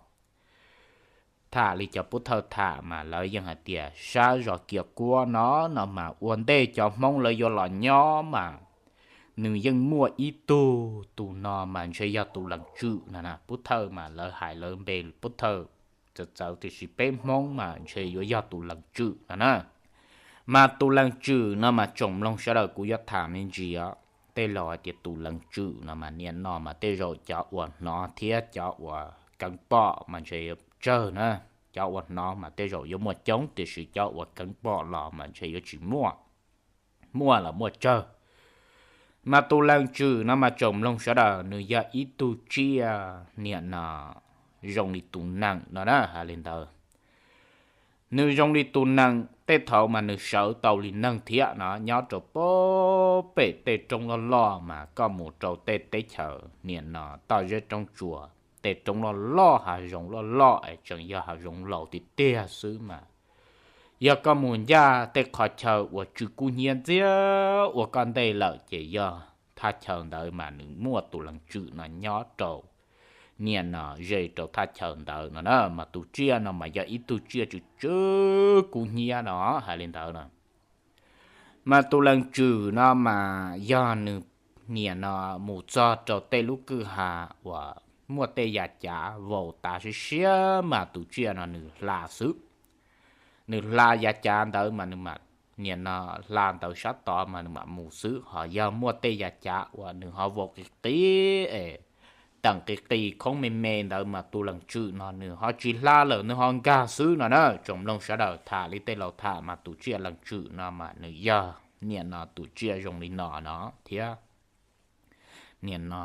Tham li cov pub thawj tham mas lawv yeej hais tias sab zos Kiam Kuab no no mas ua ntej cov Hmoob lawv yuav los nyob mas nws yeej muaj ib tug, tus no mas ntshe yog tus lees tswm no na. Pub thawj mas lawv hais lawv npe pub thawj txawv txawv, tiam sis peb Hmoob mas ntshe yuav yog tus lees tswm no na. Mas tus lees tswm no mas tsoom mloog sawv daws kuv yuav tham me ntsis os. Tej laus hais tias tus lees tswm no mas niam no mas tej zaum cov uas hnov thiab cov uas keev pom mas ntshe yuav tsawg na. Cov uas hnov mas tej zaum yuav muaj coob, tiam sis cov uas keev pom los mas ntshe yuav tsis muaj, muaj los muaj tsawg. Mas tus lees tswm no mas tsoom mloog sawv daws nws yog ib tug tsiaj niam no zoo li tus nees no na, hais li ntawd. Nws zoo li tus nees, tej thaum mas nws sawv tau li neeg thiab no, nyob rau pem tej roob loj loj mas koj mus rau tej teb chaws niam no toj zeb roob tsuas, tej roob loj loj hav zoov loj loj es tseem yog hav zoov laus tiag tiag xwb mas yog koj mus ncaj tej qhov chaw uas tsw kub hnyiab ntxiag ua koj ntej lawm ces yog thaj chaw ntawd mas nws muaj tus lees tswm no nyob rau niam no ze rau thaj chaw ntawd no na. Mas tus tsiaj no mas yog ib tug tsiaj tsw tsw kub hnyiab no, hais li ntawd no. Mas tus lees tswm no mas yog nws niam no mus txog rau tej lub kwj ha uas muaj tej yam cav vau tav siab siab mas tus tsiaj no nws hla xwb. nws hla yav cav ntawd mas nws mam, niam no, hla ntawd sab tod mas nws mam mus xwb. Ho yog muaj tej yav cav uas nws ho vau qis qis es teem qis qis khoob me me ntawd mas tus leej tswm no nws ho tsis hla lawm, nws ho nkag xwb no na. Tsoom mloog sawv daws, tham li tej laus tham mas tus tsiaj leej tswm no mas nws yog, niam no, tus tsiaj zoo li no no thiab. Niam no,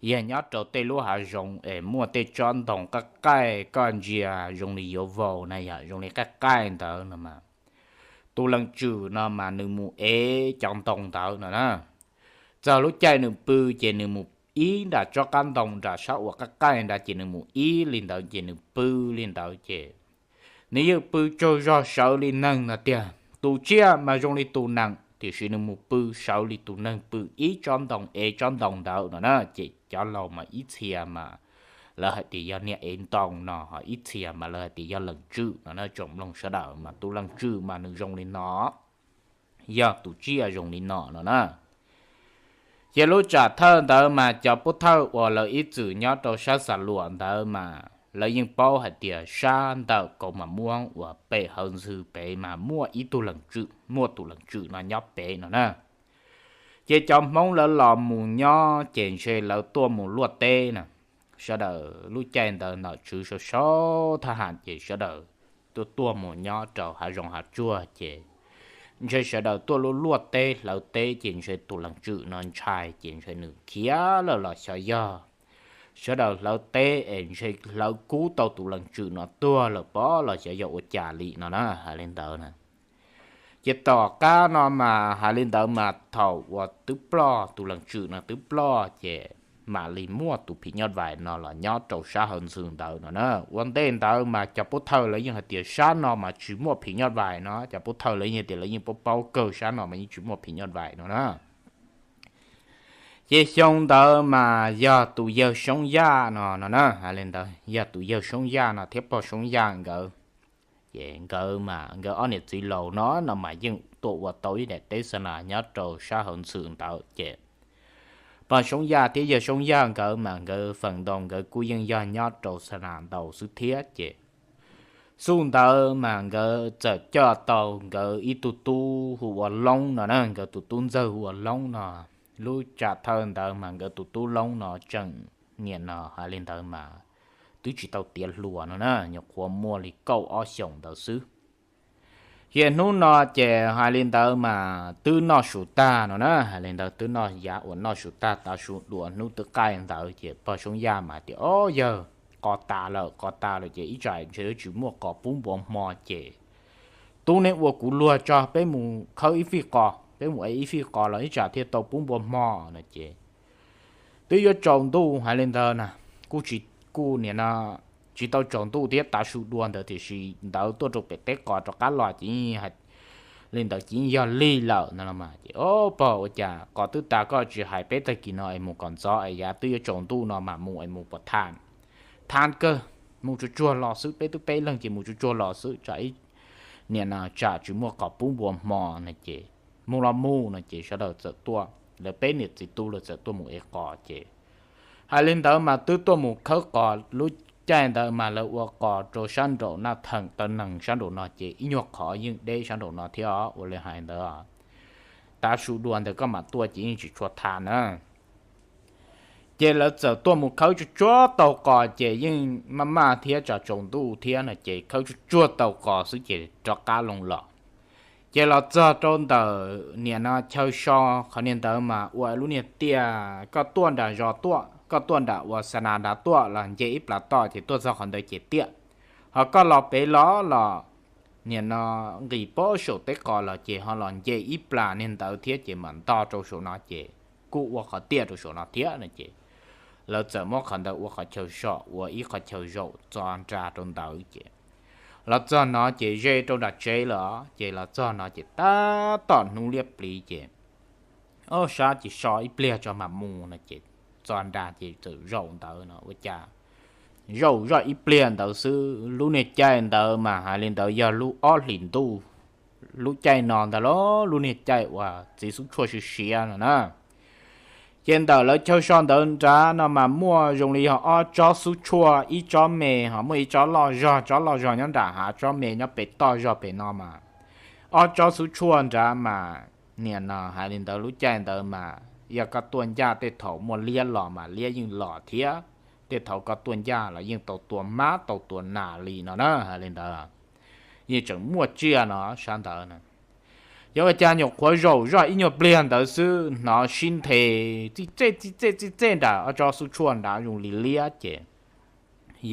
yog nyob rau tej lub hav zoov es muaj tej tsob ntoo qaj qaij koj ntsia zoo li yuav vau na, yog zoo li qaj qaij ntawd no mas tus leej tswm no mas nws mus ev cov ntoo ntawd no na. Txog lub caij nws pw ces nws mus ib nram tsob qab ntoo nram sab uas qaj qaij nrad ces nws mus ib li ntawd ces nws pw li ntawd ces nws yeej pw tsaug zog sawv li neeg no tiag. Tus tsiaj mas zoo li tus neeg tiam sis nws mus pw sawv li tus neeg pw ib tsob ntoo ev tsob ntoo ntawd no na. Ces cov laus mas ib txhia mas lawv hais tias yog niag ev ntoo no, ho ib txhia mas lawv hais tias yog leej tswm no na. Tsoom mloog sawv daws, mas tus leej tswm mas nws zoo li no, yog tus tsiaj zoo li no no na. Ces lub tsam thawj ntawd mas cov pov thawj uas lawv ib txwm nyob rau sab Xa Luam ntawd mas lawv yeej paub hais tias sab ntawm Kaus Mam Muab uas pem Hawv Ntxhw pem mas muaj ib tug leej tswm, muaj tus leej tswm no nyob pem no na. Ces cov Hmoob lawv los mus nyob ces ntshe lawv tuaj mus luaj teb na. Sawv daws lub caij ntawd nom tswv sau sau thab ham ces sawv daws tuaj tuaj mus nyob rau hav zoov hav tsuag ces ntshe sawv daws tuaj luaj luaj teb hlawv teb ces ntshe tus leej tswm no ntshai ces ntshe nws khiav lawm los xyov yog sawv daws hlawv teb es ntshe hlawv kub tau tus leej tswm no tuag lawm pob los xyov yog ua cas li no na, hais li ntawd na. Ces tom qab no mas hais li ntawd mas thaum uas twb ploj, tus leej tswm no twb ploj ces mam li muaj tus phim nyuj vais no los nyob rau sab Hawv Ntxhw ntawd no na. Ua ntej ntawd mas cov pov thawj lawv yeej hais tias sab no mas tsis muaj phim nyuj vais no, cov pov thawj lawv yeej tias lawv yeej paub paub kawg sab no mas yeej tsis muaj phim nyuj vais no na. Ces xyoo ntawd mas yog tus yawg Soob Yaj no no na, hais li ntawd yog tus yawg Soob Yaj no thiab pog Soob Yaj nkawd. Ces nkawd mas nkawd ob niam txiv laus no no mas yeej tuaj ua tau ib daim teb xa nas nyob rau sab Hawv Ntxhw ntawd ces pog Soob Yaj thiab yawg Soob Yaj nkawd mas nkawd feem ntau nkawd kuj yeej yog nyob rau xa nas ntau xwb thiab ces xub ntawd mas nkawd txawm coj tau nkawd ib tug tub hu ua Loob no na, nkawd tus tub ntxawg hu ua Loob no. Lub tsam thawj ntawd mas nkawd tus tub Loob no tseem, niam no hais li ntawd mas twb tsis tau tiav hluas no na, nyuam qhuav muaj li kaum ob xyoos ntawd xwb. Ces hnub no ces hais li ntawd mas twb noj su tag no na, hais li ntawd twb noj yav uas noj su tag tav su dua hnub twb qaij ntawd ces pog Soob Yaj mas tias, Ob yawg, qos tas lawm, qos tas lawm ces ib tsam ntshe yuav tsis muaj qos pub npua hmo ces tub neb ua kuv luag tso, peb mus khawb ib fij qos, peb mus ev ib fij qos los ib tsam thiaj tau pub npua hmo no ces twb yuav tsaus ntuj hais li ntawd na, kuj tsis, kuj niam no tsis tau tsaus ntuj thiab tav su dua ntawd tiam sis ntawd tuaj rau pem teb qos rov qab los ces li ntawd ces yeej yog lig lawm no los mas ces, Ob pog, ua cas qos twb tas koj tsis hais peb tag kis no es mus kom ntxov es yav twb yuav tsaus ntuj no mas mus es mus puas tham, tham kawg, mus tsuag tsuag los xwb, peb twb peb leeg ces mus tsuag tsuag los xwb, tsam ib, niam no tsam tsis muaj qos pub npua hmo no ces mus los mus no ces sawv daws txawm tuaj, lawv peb niam txiv tub lawv txawm tuaj mus ev qos ces hais li ntawd mas twb tuaj mus khawb qos. Lub caij ntawd mas lawv ua qos rau sab nraum Naj Theem taw neeg sab nraum no ces ib nyuag qhov yeej deb sab nraum no thiab os, ua li hais ntawd tav su dua ntawd koj mam tuaj ces yeej tsis tshua tham na. Ces lawv txawm tuaj mus khawb tsuag tsuag tau qos ces yeej maj maj thiab tsam tsaus ntuj thiab no ces khawb tsuag tsuag tau qos xwb ces rov qab loo los. Ces los txog rau ntawm niam no chaw so, qhov niag ntawd mas ua lub niag tiaj, koj tuaj nram zos tuaj, koj tuaj nram uas xa nas nrad tuaj los nce ib plas toj ces tuaj txog qhov ntawd ces tiaj. Ho koj los pem los los niam no nqis pob saum teb qos los ces ho los nce ib plas niag ntawd thiab ces mam nto rau saum no ces kuj ua qhov tiaj rau saum no thiab no ces lawv txawm muab qhov ntawd ua qhov chaw so, ua ib qhov chaw zaum txo nra rau ntawd ces los txog no ces ze rau nram tsev lawm ces los txog no ces tab tom hnub liab pliv ces ob sab ces so ib pliag tso mam mus no ces txo nra ces txawm zaum ntawd no ua cas zaum zoj ib pliag ntawd xwb. Lub niag caij ntawd mas hais li ntawd yog lub ob hlis ntuj, lub caij no ntag los lub niag caij uas txiv xub tshuaj siav siav no na. Ces ntawm lawv chaw so ntawd nrad no mas muaj zoo li yog ob tsob xub tshuaj, ib tsob me ho muaj ib tsob loj zog, tsob loj zog nyob nram hav, tsob me nyob pem toj zog pem no mas. Ob tsob xub tshuaj nrad mas, niam no hais li ntawd, lub caij ntawd mas yog koj tuaj ncaj tej thaum muaj liab los mas liab yeej los thiab, tej thaum koj tuaj ncaj los yeej tau tua mab tau tua nas li no na, hais li ntawd. Yeej tseem muaj tsiaj no sab ntawd na. Yog ua cas nyuam qhuav zaum zoj ib nyuag pliag ntawd xwb hnov sib nthe txij txej txij txej txij txej nram ob tsob xub tshuaj nrad zoo li liab ces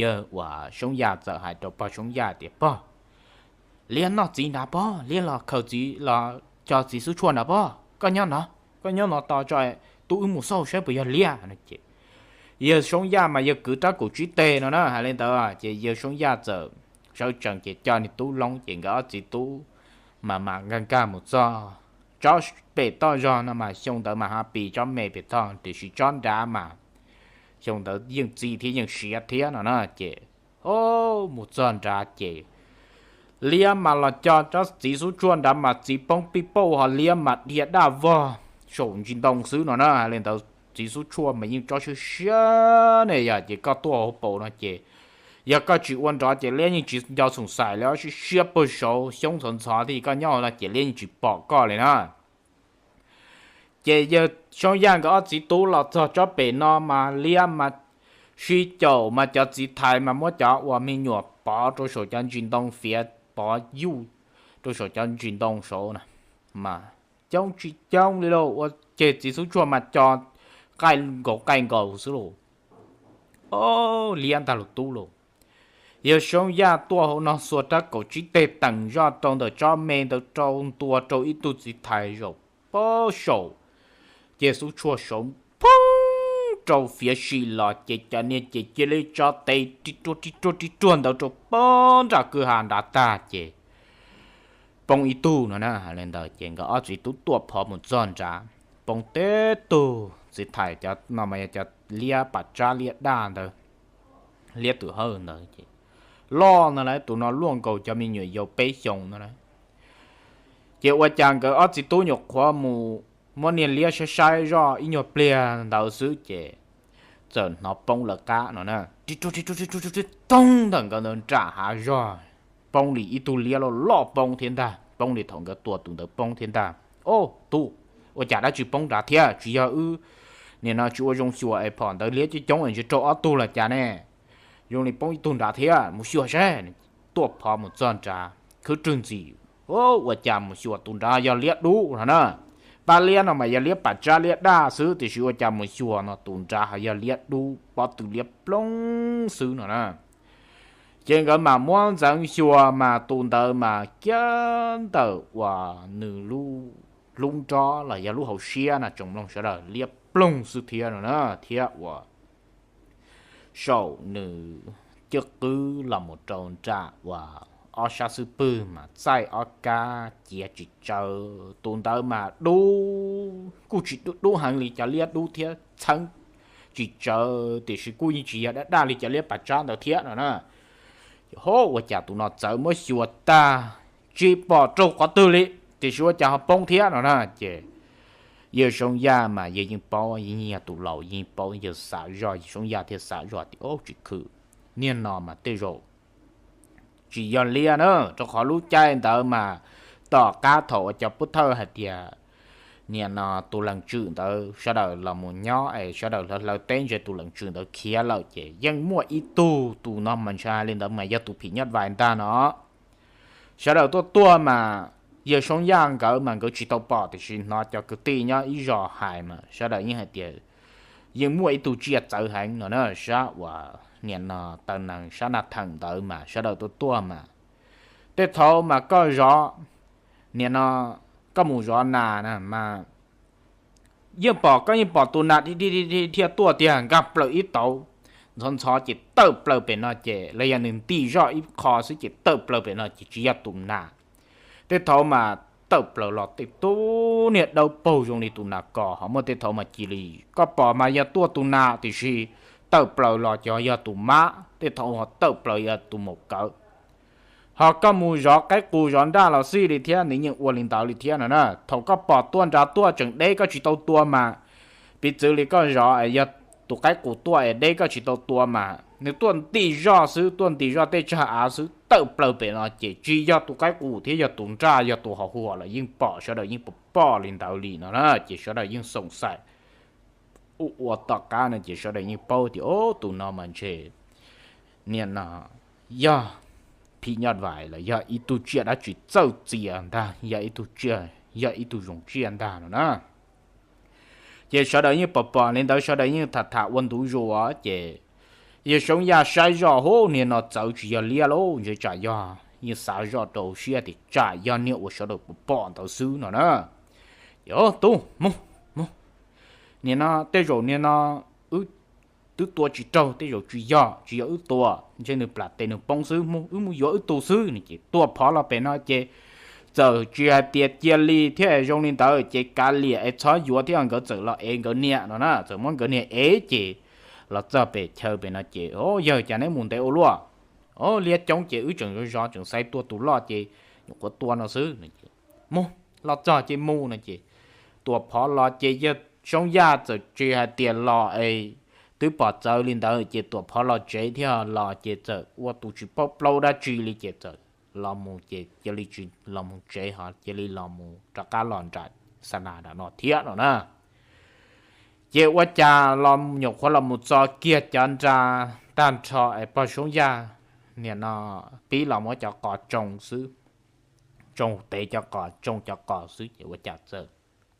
yawg uas Soob Yaj txawm hais rau pog Soob Yaj tias, Pog, liab noj txiv nrad pog, liab los khaws txiv los cog txiv xub tshuaj nrad pog, koj nyob no, koj nyob no tos tso, tub wb mus xauj saib puas yog liab. Yawg Soob Yaj mas yawg kwv rab kaum tsib teg no na, hais li ntawd ces yawg Soob Yaj txawm sawv tsees ces coj niag tub loob ces nkawd ob txiv tub mas mas nkag nkag mus txog tsob pem toj zog no mas xyoo ntawd mas hav pis tsob me pem toj, tiam sis tsob nrad mas xyoo ntawd yeej txi thiab yeej siav thiab no na ces mus txog nrad ces liab mas los cog tsob txiv xub tshuaj nrad mas txiv poob pij pauj ho liab mas dhia daj vog saum ntsis ntoo xwb no na, hais li ntawd. Txiv xub tshuaj mas yeej tsob siab siab ne, yog ces koj tuaj hauv paus no ces yog koj tsis ua nrov ces liab yeej tsis nco xoom xais li, siab siab puag saud xyoob ntxhov ntxhov thiab koj nyob hauv no ces liab yeej tsis pom koj li na. Ces yawg Soob Yaj nkawd ob txiv tub los txog tsob pem no mas liab mas sib caum mas cov txiv thais mas muab cov uas me nyuam pov rau saum cov ntsis ntoo, fiav pov yuj rau saum cov ntsis ntoo saud na, mas coob tsis coob li lauj, ua ceg txiv xub tshuaj mas co qaij nkaus qaij nkaus xwb lauj. Liab ntag lauj tub lauj. Yawg Soob Yaj tuaj hauv no xuas rab kaum tsib teg teem zoj rau ntawm tsob me ntawd rau ntua rau ib tug txiv thais zaum pab saum, ces xub tshuaj saud poob rau fiav sim los ces cov niag ces cia li tso tes ri ruag ri ruag ri ruag ntawd rau poob nram kwj ha nrad tag ces poob ib tug no na. Hais li ntawd ces nkawd ob txiv tub tuaj phov mus txog nrad, poob teb tug txiv thais cov no mas yog cov liab pam tsab liab daj ntawd, liab tus hawj ntawd ces loj no lawm, tus no luaj nkaus cov me nyuam yaus peb xyoos no lawm. Ces ua cas nkawd ob txiv tub nyuam qhuav mus muab niag liab saib saib zoj ib nyuag pliag ntawd xwb ces txawm hnov poob lawv qab no na, ri ruag ri ruag ri ruag ri ruag toog ntawm nkawd ntawd nram hav zog, poob li ib tug liab loj loj poob thiab ntag, poob li thaum nkawd tua tus ntawd poob thiab ntag. Au, tub, ua cas dab tsi poob nrad thiab? Tsis yog wb nim no tsis ua zoo xyuas es phom ntawd liab coob coob es ntshe raug ob tug los cas ne? Zoo li poob ib tug nrad thiab, mus xyuas seb. Tuaj phov mus txog nrad khwb rwg ntxim, ua cas mus xyuas tus nrad yog liab dub no na. Pab liab no mas yog liab pam tsab liab daj xwb, tiam sis ua cas mus xyuas no tus nrad ho yog liab dub pob tw liab ploog xwb no na. Ces nkawd mam muab ntxeev xyuas mas tus ntawd mas kiag ntawm uas nws lub, lub nrob los yog lub hauv siab na, tsoom mloog sawv daws, liab ploog xwb thiab no na, thiab uas saum nws cwj qwb los mus rau nram uas ob sab xub pwg mas txaij ob kab ciav tsis tsawv. Tus ntawd mas dub, kuj tsis dub heev li cov liab dub thiab, txheeb tsis tsawv tiam sis kuj yeej tsis yog daj daj li cov liab pam tsab ntawd thiab no na. Ho ua cas tus no txawv muab xyuas tag tsis pom raug qhov twg li, tiam sis ua cas ho poob thiab no na. Ces yawg Soob Yaj mas yawg yeej paub, yeej yog tus laus yeej paub, yawg xav zoj, yawg Soob Yaj thiaj xav zoj tias, Au, tsis khwm, niag no mas tej zaum tsis yog liab na, rau qhov lub caij ntawd mas tom qab thaum uas cov pub thawj hais tias nim no tus leej tswm ntawd sawv daws los mus nyob es sawv daws hlawv hlawv teb ntshe tus leej tswm ntawd khiav lawm ces yeej muaj ib tug, tus no mas ntshai li ntawd mas yog tus phim nyuj vais ntag no. Sawv daws tuaj tuaj mas yawg Soob Yaj nkawd mas nkawd tsis tau pom tiam sis hnov cov kwv tij nyob ib zos hais mas sawv daws yeej hais tias yeej muaj ib tug tsiaj txawv heev no na, sab uas nim no taw nees sab Naj Theem ntawd mas sawv daws tuaj tuaj mas tej thaum mas koj zov, nim no koj mus zov nas na mas yeej pom, koj yeej pom tus nas dhia dhia tuaj tiag, nkag plaws ib tauv ntxhov ntxhov ces tawm plaws pem no ces los yog nws ntim zoj ib qho xwb ces tawm plaws pem no ces tsis yog tus nas. Tej thaum mas tawm plaws los tej tub niag dawb paug zoo li tus nas kos, ho muaj tej thaum mas cia li koj pom mas yog tuaj tus nas tiam sis tawm plaws los ces yog tus mab, tej thaum ho tawm plaws yog tus maum kawv. Ho koj mus zov qaib qus zov nraj los xij li thiab nws yeej ua li ntawd li thiab no na. Thaum koj pom tuaj nrad tuaj tseem deb koj tsis tau tua mas Piv txwv li koj zov es yog tus qaib qus tuaj es deb koj tsis tau tua mas nws tuaj nti zoj xwb, tuaj nti zoj tej tsag av xwb tawm plaws pem no ces tsis yog tus qaib qus thiab yog tus nraj, yog tus ho hu los yeej pom, sawv daws yeej pom pom li ntawd li no na. Ces sawv daws yeej xoom xaim ua ua tom qab no ces sawv daws yeej paub tias o tus no mas ntshe niam no yog phim nyuj vais los yog ib tug tsiaj dab tsi txawj txias ntag, yog ib tug tsiaj, yog ib tug zoo tsiaj ntag no na. Ces sawv daws yeej pom pom li ntawd, sawv daws yeej tham tham ua ntu zus ces yawg Soob Yaj saib zoj, hub, niag no txawv tsis yog liab lauj, ntshe tsam yog, yeej xav zoj rau siab tias tsam yog niag uas sawv daws pom pom ntawd xwb no na. Ces o tub, mus, mus, niag no tej zaum niag no wb twb tua tsis raug, tej zaum tsis yog, tsis yog wb tua, ntshe nws plam tes nws poob xwb, mus, wb mus yuav wb tus xwb no. Ces tua phov los pem no ces txawm tsis hais tias cia li thiab zoo li ntawd ces kav liam es txhob yuav thiab, nkawd txawm los ev nkawd niam no na, txawm muab nkawd niam ev ces los txog pem chaw pem no ces o yawg, cas neb mus ntev ua luaj? O liab coob ces wb tseem zov zov tseem xaiv tua tus loj ces nyuam qhuav tua no xwb no. Mus, los txog ces mus no ces tuam phov los ces yawg Soob Yaj txawm tsis hais tias los es twb pom txawv li ntawd ces tuam phov los tsev thiab los ces txawm ua tus tsis paub plaub dab tsi li ces txawm los mus ces cia li tsis los mus tsev ho cia li los mus rov qab los nram xa nas nram no thiab no na. Ces ua cas los nyuam qhuav los mus txo kiag cov nra tag nrho es pog Soob Yaj niam no pib los muab cov qos tsoo xwb, tsoo tev cov qos, tsoo cov qos xwb ces ua cas txawm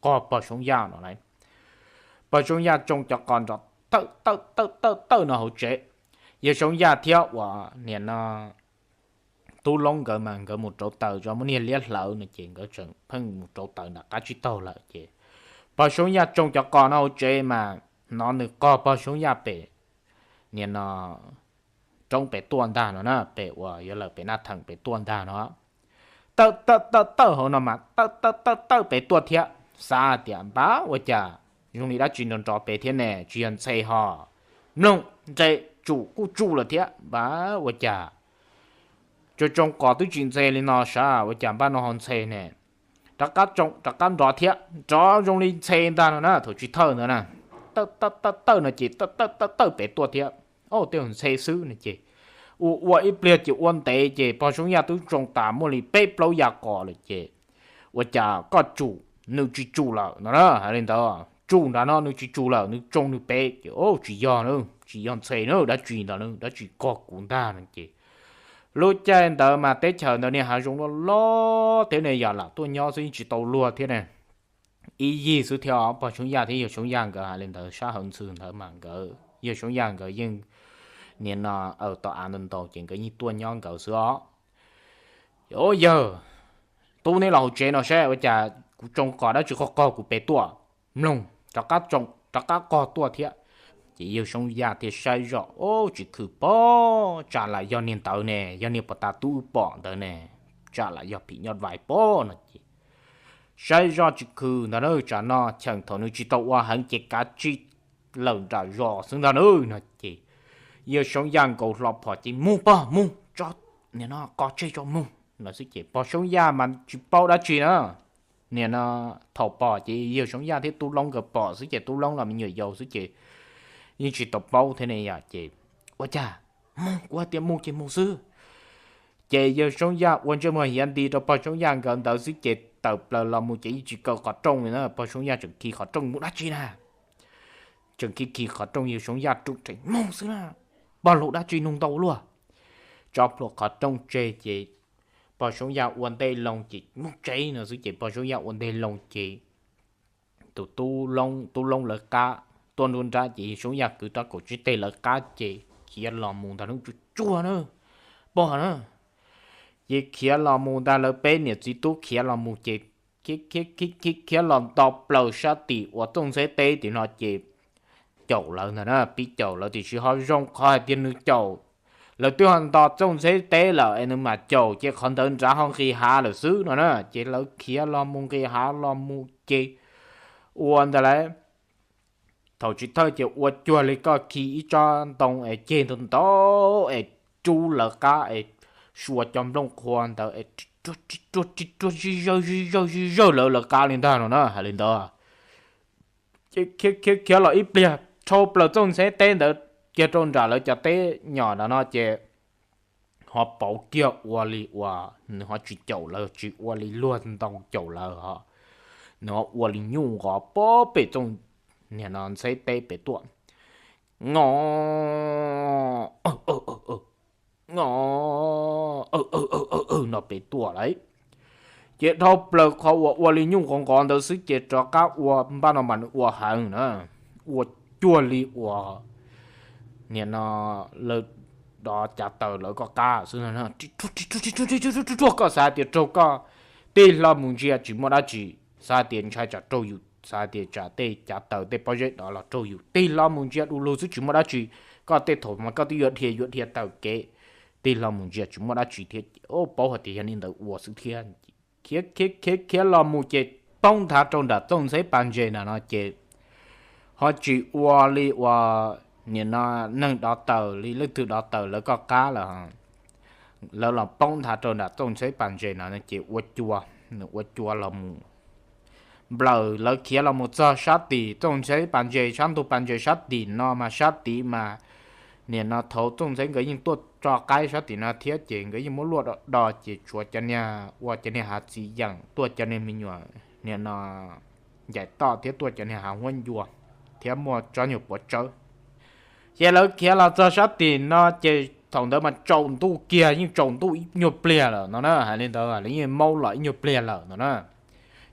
qog pog Soob Yaj no lauj. Pog Soob Yaj tsoo cov qos nrov tawm tawm tawm tawm tawm no hauv tsev. Yawg Soob Yaj thiab uas niam no Tub Loob nkawd mas nkawd mus rauv taws tso muab niag liab hlawv no ces nkawd tseem pheej mus rauv taws nram qab tsib taug lawm ces pog Soob Yaj tsoo cov qos no hauv tsev mas hnov nws qog pog Soob Yaj pem niam no roob pem tuaj ntag no na, pem uas yuav lawm pem Naj Theem pem tuaj ntag no. Tawm tawm tawm tawm hauv no mas tawm tawm tawm tawm pem tuaj thiab. Xav tias npab ua cas zoo li dab tsi nrov nrov pem thiab ne, tsis yog ntxhe ho. Mloog nqe tsum kuj tsum lawm thiab, npab ua cas tso tsoo qos twb tsis ntxhe li no sav, ua cas npab no ho ntxhe ne. Rov qab tsoo rov qab nrov thiab, nrov zoo li ntxhe ntag no na, thaum tsis thawj ntawd na. Tawm tawm tawm tawm no ces tawm tawm tawm tawm pem tuaj thiab. Au, tej ntxhe xwb no ces ua ua ib pliag ces ua ntev ces pog Soob Yaj twb tsoo tas muaj li peb plaub ya qos lawm ces ua cas koj tsum nws tsis tsum lawm no na, hais li ntawd, tsum nram no nws tsis tsum lawm, nws tsoo nws pem ces tsis yog na, tsis yog ntxhe na, dab tsi ntag na, dab tsi kog kuv ntag no ces lub caij ntawd mas teb chaws ntawd niag hav zoov loj loj thiab ne, yog lam tuaj nyob xwb yeej tsis tau luag thiab ne. Ib yig xwb thiab os, pog Soob Yaj thiab yawg Soob Yaj nkawd hais li ntawd sab hawv ntxhw ntawd mas nkawd, yawg Soob Yaj nkawd yeej niam no aws tau av ntau ntau ces nkawd yeej tuaj nyob nkawd xwb os. Yawg, tub, neb los hauv tsev no saib ua cas kuv tsoo qos dab tsi qog qog kuv pem tuaj. Mloog, rov qab tsoo rov qab qog tuaj thiab. Ces yawg Soob Yaj thiaj saib zoj, o, tsis khwm pob, tsam lam yog niag ntawd ne, yog niag puag ta tub wb pom ntawd ne, tsam lam yog phim nyuj vais pob no ces saib zoj tsis khwm ntawd na, tsam no cheem thaum nws tsis tau ua heev ces kav tsij lawm nram zos xwb ntag na no ces yawg Soob Yaj nkaus hlo phom ces mus pog mus tso, nim no qos tseg tso mus no xwb ces pog Soob Yaj mas tsis paub dab tsi na. Nim no thaum pom ces yawg Soob Yaj thiab Tub Loob nkawd pom xwb ces Tub Loob los me nyuam yaus xwb ces yeej tsis tau paub thiab ne yom ces ua cas mus, kuv hais tias mus ces mus xwb. Ces yawg Soob Yaj ua ntsej muag hiav nti rau pog Soob Yaj nkawd ntawd xwb ces tawm plaws los mus ces yeej tsis kaw qhov rooj li na, pog Soob Yaj tseem khi qhov rooj mus dab tsi na. Tseem khi khi qhov rooj, yawg Soob Yaj rub reem mus xwb na, pog lug dab tsi nug ntau luaj. Tso plhuav qhov rooj tseg ces pog Soob Yaj ua ntej loo ces mus tsev no xwb ces pog Soob Yaj ua ntej loo ces tus Tub Loob, Tub Loob lawv qab tuaj nruab nrab ces yawg Soob Yaj kwv rab kaum tsib teg lawv qab ces khiav los mus ntag hnub tsuag tsuag na, pog na. Ces khiav los mus ntag, lawv peb niam txiv tub khiav los mus ces khiav los nto plaws sab tim uas txooj ntxheb teb tim no ces caum lawv ntag na, pib caum lawv tiam sis ho zoo qhov hais tias nws caum, lawv twb ho nto txooj ntxheb teb lawm es nws mam caum ces qhov ntawd nrad ho nqis hav lawm xwb no na, ces lawv khiav los mus nqis hav los mus ces ua ntawd lauj. Thaum tsis thawj ces ua cuag li koj khi ib tsob ntoo es ceg ntau ntau es rub lawv qab es sua cov nplooj qhuav ntawd es ri ruag ri ruag ri ruag zij zawj zij zawj zij zawj lawv lawv qab li ntag no na, hais li ntawd. Khiav khiav khiav los ib pliag dhau plaws txooj ntxheb teb ntawd kiag rau nram lawv cov teb nyom ntawd no ces ho pauv kiag ua li uas nws ho tsis caum lawv, tsis ua li luag ntoo caum lawm ho nws ho ua li nyuj nqov pem txooj, niag no ntxheb teb pem tuaj, ngo no pem tuaj lawm. Ces dhau plaws qhov uas ua li nyuj nqov nqov ntawd xwb ces rov qab ua npaj no mas nws ua heev na, ua cuag li uas niag no lawv dov cav taws lawv koj qab xwb. Ruaj, koj xav tias raug koj tig hlo mus ntsia tsis muaj dab tsi, xav tias ntshai tsam raug yus, xav tias tsam tej cav taws tej pob zeb dov los raug yus, tig hlo mus ntsia du lug xwb tsis muaj dab tsi. Koj tej thaum mas koj twb yuav dhia yuav dhia taws kev, tig hlo mus ntsia tsis muaj dab tsi thiab, paub hais tias yog li ntawd ua xwb thiab. Khiav khiav khiav khiav los mus ces poob nthav rau nram txooj ntxheb pas ntses na no ces ho tsis ua li uas niag no neeg dov taws li leej twg dov taws lawv koj qab lawm. Lawv los poob nthav rau nram txooj ntxheb pas ntses no ces ua cua, nws ua cua los mus nplawm lawv khiav los mus txog sab tim txooj ntxheb pas ntses, sab ntug pas ntses sab tim no mas sab tid mas niag no thaum txooj ntxheb nkawd yeej tuaj tso qaib sab tim no thiab ces nkawd yeej muab luaj do ces tshuav cov niag ua cov niag hav txiv yeem tuaj cov niag me nyuam niag no ncaim toj thiab tuaj cov niag hav huab ncua thiab muaj tsob nyuag puav tsawb. Ces lawv khiav los txog sab tim no ces thaum ntawd mas tsaus ntuj kiag, yeej tsaus ntuj ib nyuag pliag lawm no na, hais li ntawd lawv yeej maub los ib nyuag pliag lawm no na.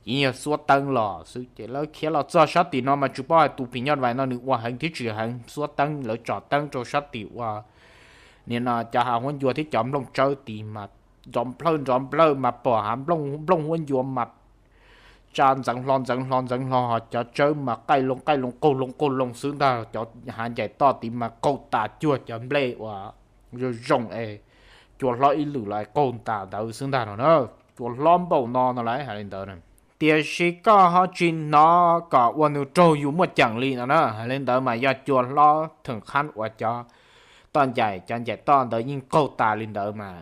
Ces yog xuab teeb los xwb ces lawv khiav los txog sab tim no mas tsis paub hais tus phim nyuj vais no nws ua heev thiab tsis heev, xuab teeb lawv tso teeb rau sab tim ua niag no cov hav huab ncua thiab cov nplooj tsawb tid mas nrov nplawj nrov nplawj mas pom hav nplooj huab ncua mas tsa ntxeev hlo ntxeev hlo ntxeev hlo ho cov tsawb mas qaij loo qaij loo qaug loo qaug loo xwb ntag, cov hav ncaim toj tid mas qaug tas cuag cov nplej uas zoo zoo es cua hlob ib lwm los qaug tas ntawd xwb ntag no na. Cua hlob npaum no no lawv hais li ntawd. Tiam sis koj ho tsis hnov kom ua nws raug yus muaj ceem li no na, hais li ntawd mas yog cua hlob theem qhab uas cov toj ncaim cov ncaim toj ntawd yeej qaug tas li ntawd mas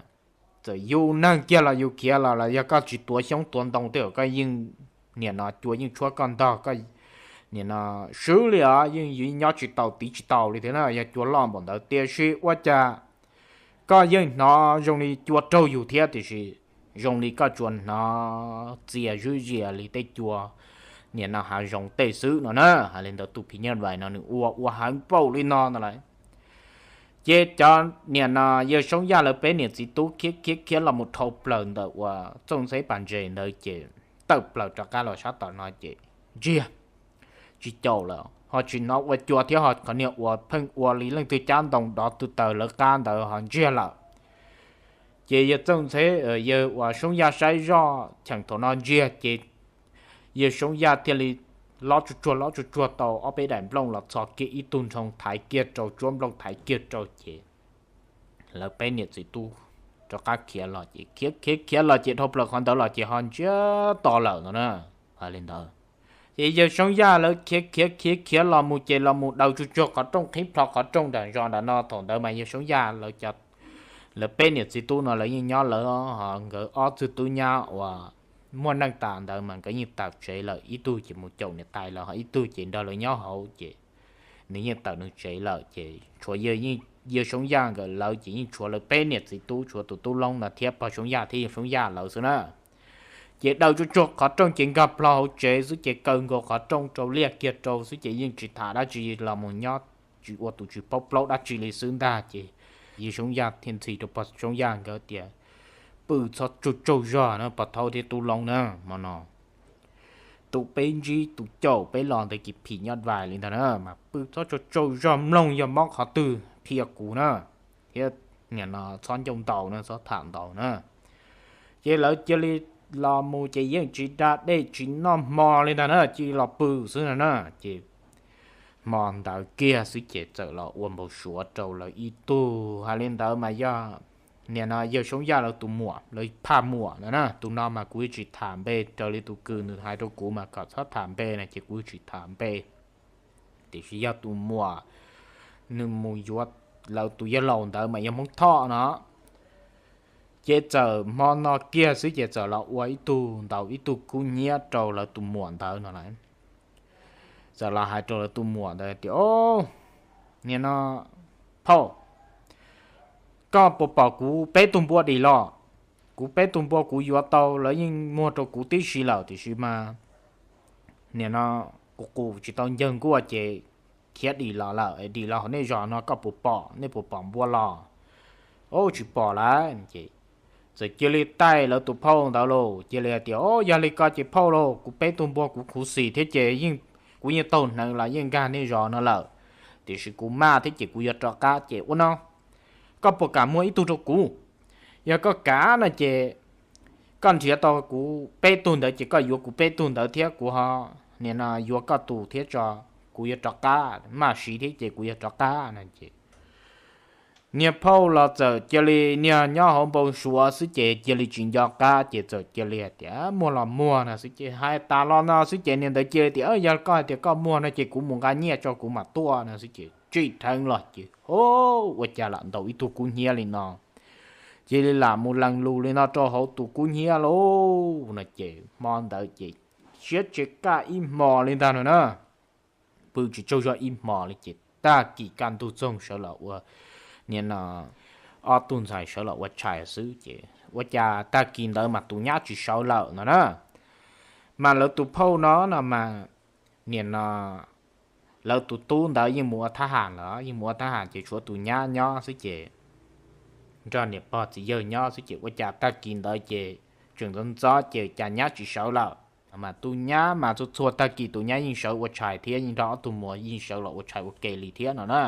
txawm yus neeg kiag los yus khiav los los yog koj tsis tuav xyoob tuav ntoo tej zaum koj yeej niam no cua yeej tshuab koj ntog, koj niam no swb li os, yeej yus nyob tsis tau tiv tsis tau li thiab na, yog cua loj npaum ntawd. Tiam sis ua cas koj yeej hnov zoo li cua raug yus thiab tiam sis zoo li koj tsuas hnov txias zwb zias li tej cua niam no hav zoov tej xwb no na. Hais li ntawd tus phim nyuj vais no nws ua ua heev npaum li no no lawm. Ces cov niam no yawg Soob Yaj lawv peb niam txiv tub khiav khiav khiav los mus dhau plaws ntawm uas txooj ntxheb pas ntses ntawd ces tawm plaws rov qab los sab tom no ces ntsiag tsis caum lawm, ho tsis hnov ua cua thiab ho qhov niag uas pheej ua li leej twg cab ntoo dov tw taws lawv qab ntawd ho ntsiag lawm. Ces yawg txooj ntxheb, yawg uas Soob Yaj saib zoj cheem thaum no ntsiag ces yawg Soob Yaj thiaj li lob tsuag tsuag lob tsuag tsuag tau ob peb daim nplooj los txhos kiag ib tug nrhoo thaiv kiag rau, tsuab nplooj thaiv kiag rau ces lawv peb niam txiv tub rov qab khiav los ces khiav khiav khiav los ces dhau plaws qhov ntawd los ces ho ntsiag to lawm no na. Hais li ntawd ces yawg Soob Yaj lawv khiav khiav khiav khiav los mus ces los mus daws tsuag tsuag qhov rooj, qhib plho qhov rooj nram zos nram no. Thaum ntawd mas yawg Soob Yaj lawv cov, lawv peb niam txiv tub no lawv yeej nyob lawv ho nkawd ob txwg tub nyab uas muaj neej tas ntawd mas nkawd yeej tawm tsev lawm, ib tug ces mus caum niam tais lawm ho ib tug ces nrog lawv nyob hauv ces nws yeej tawm nws tsev lawm ces tshuav yawg Soob Yaj nkawd lawv ces yeej tshuav lawv peb niam txiv tub, tshuav tus tub Loob no thiab pog Soob Yaj thiab yawg Soob Yaj lawv xwb na. Ces daws tsuag tsuag qhov rooj ces nkag plho hauv tsev xwb ces kaw nkaus qhov rooj rau liaj kiag rau xwb ces yeej tsis tham dab tsi los mus nyob tsis ua tus tsis paub plaub dab tsi li xwb ntag. Ces yawg Soob Yaj thiaj ntxhi rau pog Soob Yaj nkawd tias, pw txhob tsaug tsaug zog na pog Thaub thiab tub Loob na, hmo no tus peb ntsib tus caum peb los ntawd ces phim nyuj vais li ntawd na, mas pw txhob tsaug tsaug zog, mloog yog mob qhov twg qhia kuv na, thiab niam no txhob ncauj ntau na, txhob tham ntau na. Ces lawv cia li los mus ces yeej tsis da dej tsis noj hmo li ntag na, cia li los pw xwb no na. Ces hmo ntawd kiag xwb ces txawm los ua npau suav rau lawv ib tug, hais li ntawd mas yog niam no yawg Soob Yaj lawv tus muam, lawv phaj muam no na. Tus no mas kuv tsis tham npe, raws li tus kws nws hais rau kuv mas kom txhob tham npe na ces kuv tsis tham npe. Tiam sis yog tus muam, nws mus yuav lawv tus yawg laus ntawd mas yog Hmoob Thoj no. Ces txawm hmo no kiag xwb ces txawm los ua ib tug ntaus ib tug kub hnyiab rau lawv tus muam ntawd no lawm. txawm los hais rau lawv tus muam ntawd tias, Au, nim no phauj, koj puas pom kuv peb tug npua dim los? Kuv peb tug npua kuv yuav tau, lawv yeej muag rau kuv tib si lawm, tiam sis mas nim no kuv qus tsis tau ncawg nkuaj ces khiav dim los lawm, dim los hauv nej zos no, koj puas pom, nej puas pom npua los? Au, tsis pom lawm. Ces txawm cia li taij lawv tus phauj ntawd lauj, cia li hais tias, Au, yog li ko ces phauj lauj, kuv peb tug npua kuv khuv xim thiab ces yeej, kuv yeej taug hneev los yeej nkag nej zos no lawm, tiam sis kuv maj thiab ces kuv yuav rov qab, ces ua no, koj puas kam muag ib tug rau kuv? Yog koj kam no ces koj nrhiav tau kuv peb tug ntawd ces koj yuav kuv peb tug ntawd thiab kuv ho nim no yuav koj tus thiab tso, kuv yuav rov qab, maj siv thiab ces kuv yuav rov qab no ces niag phauj los txawm cia li, niag nyob hauv npau suav xwb ces cia li tsis nco qab ces txawm cia li hais tias, Muag los muag no xwb ces hais tas los no xwb ces niag ntawd cia li tias, Yog koj hais tias koj muag no ces kuv mus nqa nyiaj tso kuv mam tuaj no xwb ces tsim dheev los ces, Au, ua cas lam ntaus ib tug kub hnyiab li no? Cia li lam mus lees lus li no rau hauv tus kub hnyiab lauj no ces hmo ntawd ces siab tsis kaj ib hmos li ntag no na. Pw tsis tsaug zog ib hmos li ces tag kis kaj ntug txoog sawv los ua, nim no ob tug ntxhais sawv los ua tshais xwb ces ua cas tag kis ntawd mas tus nyab tsis sawv lawm no na. Mas lawv tus phauj no no mas nim no lawv tus tub ntawd yeej mus ua thab ham lawm, yeej mus ua thab ham ces tshuav tus nyab nyob xwb ces nrog niam pog txiv yawg nyob xwb ces ua cas tag kis ntawd ces tseem ntxov ntxov ces cas nyab tsis sawv lawm. Mas tus nyab mas txhua txhua tag kis tus nyab yeej sawv ua tshais thiab yeej nrog ob tug muam yeej sawv los ua tshais ua ke li thiab no na.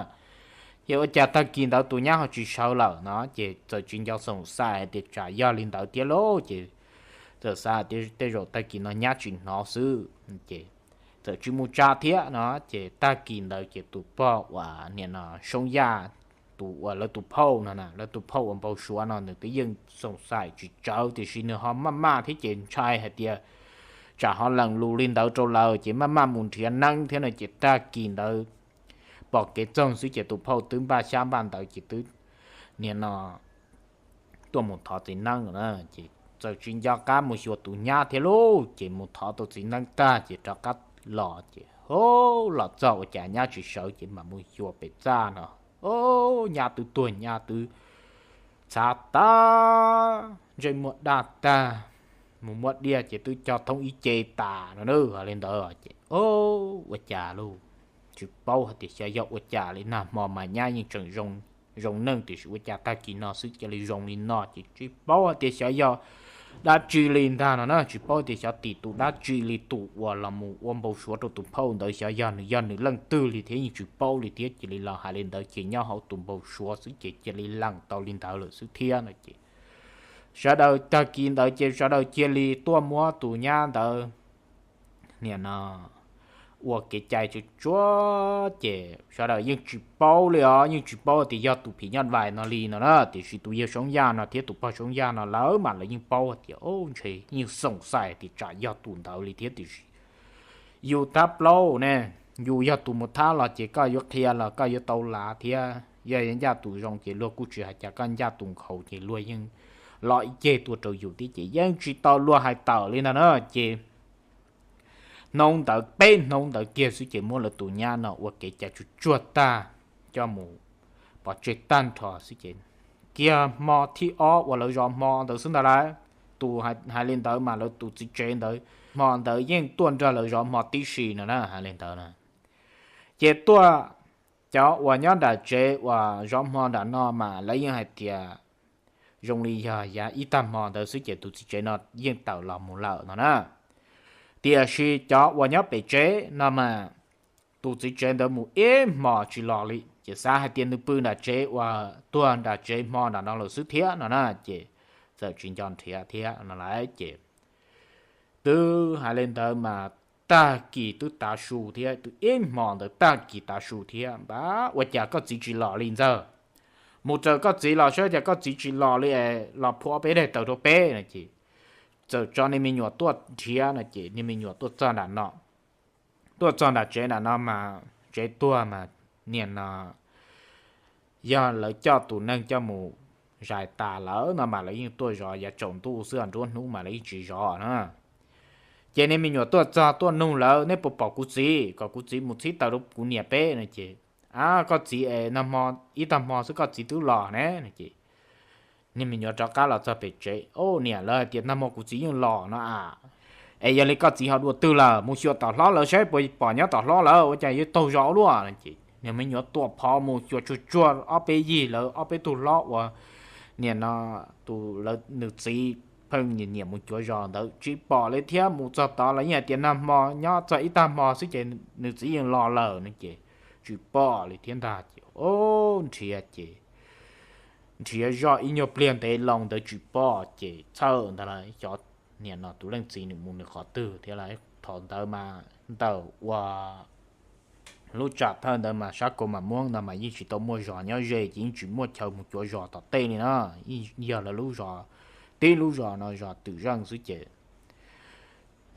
Ces ua cas tag kis ntawd tus nyab ho tsis sawv lawm no ces txawm tsis nco xoom xais hais tias tsam yog li ntawd thiab lauj ces txawm xav tias tej zaum tag kis no nyab tsis hnov xwb ces txawm tsis mus tsa thiab no ces tag kis ntawd ces tus pog uas nim no Soob Yaj, tus uas lawv tus phauj no na, lawv tus phauj uas npau suav no nws twb yeej xoom xais tsis tsawv tiam sis nws ho maj maj thiab ces ntshai hais tias tsam ho lees lus li ntawd rau lawv ces maj maj mus nrhiav neeb thiab no ces tag kis ntawd pom kev txoog xwb ces tus phauj twb npaj xyab npaj ntawv ces twb nim no tuaj mus thov txiv neeb na ces txawm tsis nco qab mus xyuas tus nyab thiab lauj ces mus thov tau txiv neeb tag ces rov qab los ces ho los txog ua cas nyab tsis sawv ces mam mus xyuas pem txaj no, o, nyab twb tuag nyab twb txhav tag, ntsej muag daj tag, mus muab diaj ces twb cog thoob ib ce tas no na. Li ntawd ces o, ua cas lauj, tsis paub hais tias xyov yog ua cas li, nag hmo mas nyab yeej tseem zoo neej tiam sis ua cas tag kis no xwb cia li zoo li no ces tsis paub hais tias xyov yog dab tsi li ntag no na, tsis paub tias xyov tim tus dab tsi li, tus uas los mus ua npau suav rau tus phauj ntawd xyov yog nws, yog nws leej twg li thiab yeej tsis paub li thiab cia li los hais li ntawd ces nyob hauv tus npau suav xwb ces cia li lees tau li ntawd lawm xwb thiab no ces sawv daws tag kis ntawd ces sawv daws cia li tuaj muab tus nyab ntawd nim no ua kev cai tsuag tsuag ces sawv daws yeej tsis paub li os, yeej tsis paub tias yog tus phim nyuj vais no li no na, tiam sis tus yawg Soob Yaj no thiab tus pog Soob Yaj no lawv mas lawv yeej paub tias, o, ntshe yeej xoom xais tias tsam yog tus ntawd li thiab tiam sis yus thab plaub ne, yus yog tus mus thab los ces koj yuav qhia los koj yuav tau lav thiab, yog ncaj tus zoo ces luag kuj tsis hais cas, koj ncaj tus nkhaus ces luag yeej lo ib ceg tuaj rau yus thiab ces yeej tsis tau luag hais tawm li ntag na ces hnub ntawd peb hnub ntawd kiag xwb ces muab lawv tus nyab no ua kev cai tsuag tsuag tag, coj mus pov tseg tag nrho xwb ces kiag hmo thib ob uas lawv zov hmo ntawd xwb ntag lauj. Tus hais li ntawd mas lawv tus txiv tsev ntawd hmo ntawd yeej tuaj nrog lawv zov hmo tib si no na, hais li ntawd na. Ces tuaj cov uas nyob nram tsev uas zov hmo nram no mas lawv yeej hais tias zoo li yog yav ib tag hmo ntawd xwb ces tus txiv tsev no yeej tawm los mus lawm no na. Tiam sis cov uas nyob pem tsev no mas tus txiv tsev ntawd mus ib hmos tsis los li ces xav hais tias nws pw nram tsev uas tuag nram tsev hmo nram no lawm xwb thiab no na ces txawm tsis nco nrhiav thiab no lawm ces twb hais li ntawd mas tag kis twb tav su thiab, twb ib hmos ntawd tag kis tav su thiab, npab ua cas koj txiv tsis los li ntxawg? Mus raws koj txiv los saib cas koj txiv tsis los li, los phua peb daim taws rau peb no ces txawm tso niag me nyuam tuaj nrhiav no ces niag me nyuam tuaj txog nram no, tuaj txog nram tsev nram no mas tsev tuag mas niag no yog lawv coj tus neeg coj mus zais tas lawm no mas lawv yeej tuaj zov yav tsaus ntuj xwb, nruab hnub mas lawv yeej tsis zov na. Ces niag me nyuam tuaj txog tuaj nug lawv, nej puas pom kuv txiv, kom kuv txiv mus txhib taws rau kuv niam peb no ces, a, koj txiv es nag hmo, ib tag hmo xwb koj txiv twb los ne no ces niag me nyuam rov qab los txog pem tsev, o niam, lawv hais tias nag hmo kuv txiv yeej los no a. Es yog li koj txiv ho dua twg lawm, mus xyuas tom hlob lawv saib puas pom nyob tom hlob lawm, ua cas yuav taug zog ua luaj no ces niag me nyuam tuam phov mus xyuas tsuag tsuag ob peb yig lawv ob peb tug hlob uas niam no tus lawv nws txiv pheej nyiam nyiam mus cuav zos ntawd tsis pom li thiab. Mus txog tod los yeej hais tias nag hmo nyob txog ib tag hmo xwb ces nws txiv yeej los lawm no ces tsis pom li thiab ntag ces, o, nrhiav ces nrhiav zoj ib nyuag pliag ntev loo ntawd tsis pom ces txhawj ntag lauj, xyov niam no tus leej txiv nws mus nws qhov twg thiab lauj. Thaum ntawd mas ntawm ua lub tsam thawj ntawd mas sab Kaus Mas Muab no mas yeej tsis tau muaj zos nyob ze ces yeej tsis muaj chaw mus cuav zos tom tej li na. Yeej yog lawv lub zos, tib lub zos no zos Twm Zeej xwb ces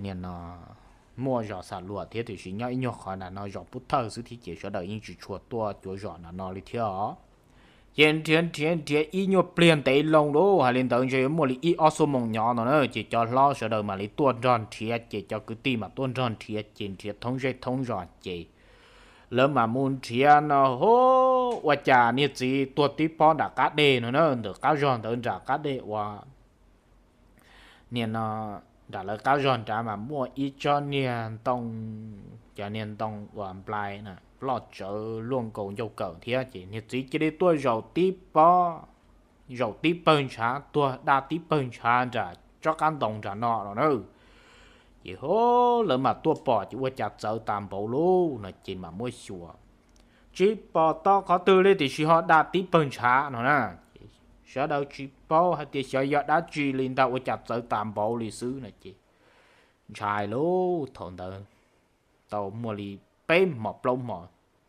niam no muaj zos Xam Luam thiab tiam sis nyob ib nyuag qhov nram no zos Pub Thawj xwb thiab ces sawv daws yeej tsis tshua tuaj cuav zos nram no li thiab os. Ces nrhiav nrhiav nrhiav ib nyuag pliag ntev loo lauj, hais li ntawd ntshe yuav muaj li ib ob xuab moos nyob no na ces cov hlob sawv daws mam li tuaj nrog nrhiav ces cov kwv tij mam tuaj nrog nrhiav ces nrhiav thoob zej thoob zos ces lawv mam mus nrhiav no, hu, ua cas niag txiv tuag tib pob nram qab deg no na, ntawm qab zog ntawd nram qab deg uas niam no nram lawv qab zog nrad mas muaj ib tsob niag ntoo, cov niag ntoo uas nplai na loj tsawv luaj nkaus ncauj kawm thiab ces niag txiv cia li tuaj zaum tib pob, zaum tib pawg ntshav, tuag daj tib pawg ntshav nram tsob qab ntoo nram no no na. Ces hu, lawv mam tuaj pom ces ua cas txawv tas npaum lauj no ces mam muab xyuas. Tsis pom tau qhov twg li tiam sis ho daj tib pawg ntshav no na. Sawv daws tsis paub hais tias xyov yog dab tsi li ntag ua cas txawv tas npaum li xwb no ces ntshai lauj. Thaum ntawd tau muaj li peb hmo plaub hmo,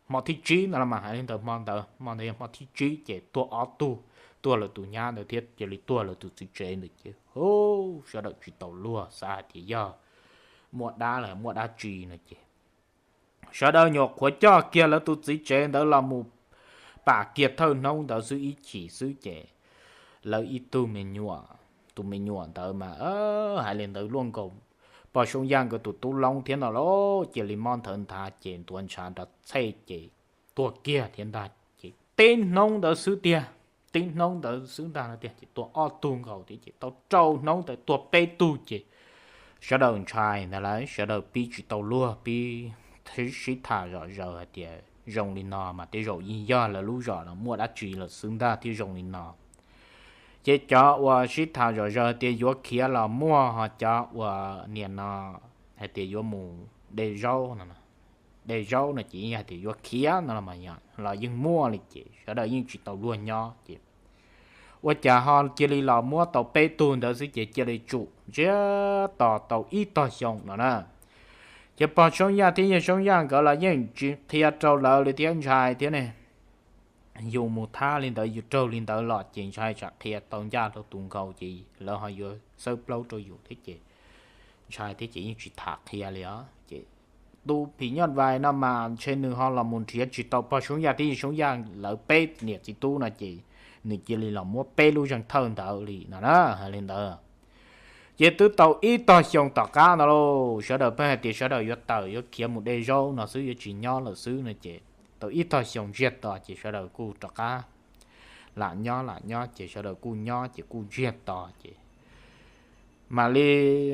hmo thib tsib no los mas hais li ntawd, hmo ntawd hmo ntawd yog hmo thib tsib ces tuag ob tug, tuag lawv tus nyab ntawd thiab cia li tuag lawv tus txiv tsev ntawd ces hu, sawv daws tsis tau luag xav hais tias yog muaj dab los muaj dab tsi no ces sawv daws nyuam qhuav coj kiag lawv tus txiv tsev ntawd los mus pam kiag thawj hnub ntawd xwb ib chim xwb ces lawv ib tug me nyuam, tus me nyuam ntawd mas hais li ntawd luaj nkaus pog Soob Yaj nkawd tus tub loob thiab no lauj, cia li mob nthawv nthav ces ntuav ntshav nrov txhej ces tuag kiag thiab ntag. Ces tib hnub ntawd xwb tiag, tib hnub ntawd xwb ntag no tiag ces tuag ob tug nkaus thiab ces tau rau hnub ntawd tuag peb tug ces sawv daws ntshai ntag lauj, sawv daws pib tsis tau luag, pib sib tham zom zaws hais tias zoo li no mas tej zaum yeej yog lawv lub zos no muaj dab tsi lawm xwb ntag thiaj zoo li no. Ces cov uas sib tham zom zaws tias yuav khiav los muaj, ho cov uas niam no hais tias yuav mus de zaub no, de zaub no ces yeej hais tias yuav khiav no los yeej muaj li ces sawv daws yeej tsis tau luag nyob ces ua cas ho cia li los muab tau peb tug ntawd xwb ces cia li tsum ntsiag to tau ib tog xyoo no na. Ces pog Soob Yaj thiab yawg Soob Yaj nkawd los yeej tsis qhia rau lawv li thiab ntshai thiab ne. Yus mus thab li ntawd yus raug li ntawd los ces ntshai tsam qhia tau ncaj rau tus nkaus ces lawv ho yuav xawb plaub rau yus thiab ces ntshai thiab ces yeej tsis tham qhia li os. Ces tus phim nyuj vais no mas ntshe nws ho los mus nrhiav tsis tau pog Soob Yaj thiab yawg Soob Yaj lawv peb niam txiv tub no ces nws cia li los muab peb lub zeeg thawj ntawd li no na, hais li ntawd. Ces twb tau ib tog xyoo tom qab no lauj, sawv daws pheej hais tias sawv daws yuav tawm yuav khiav mus de zaub no xwb yuav tsis nyob lawm xwb no ces tau ib tog xyoo ntsiag to ces sawv daws kuj rov qab lam nyob lam nyob ces sawv daws kuj nyob ces kuj ntsiag to ces mam li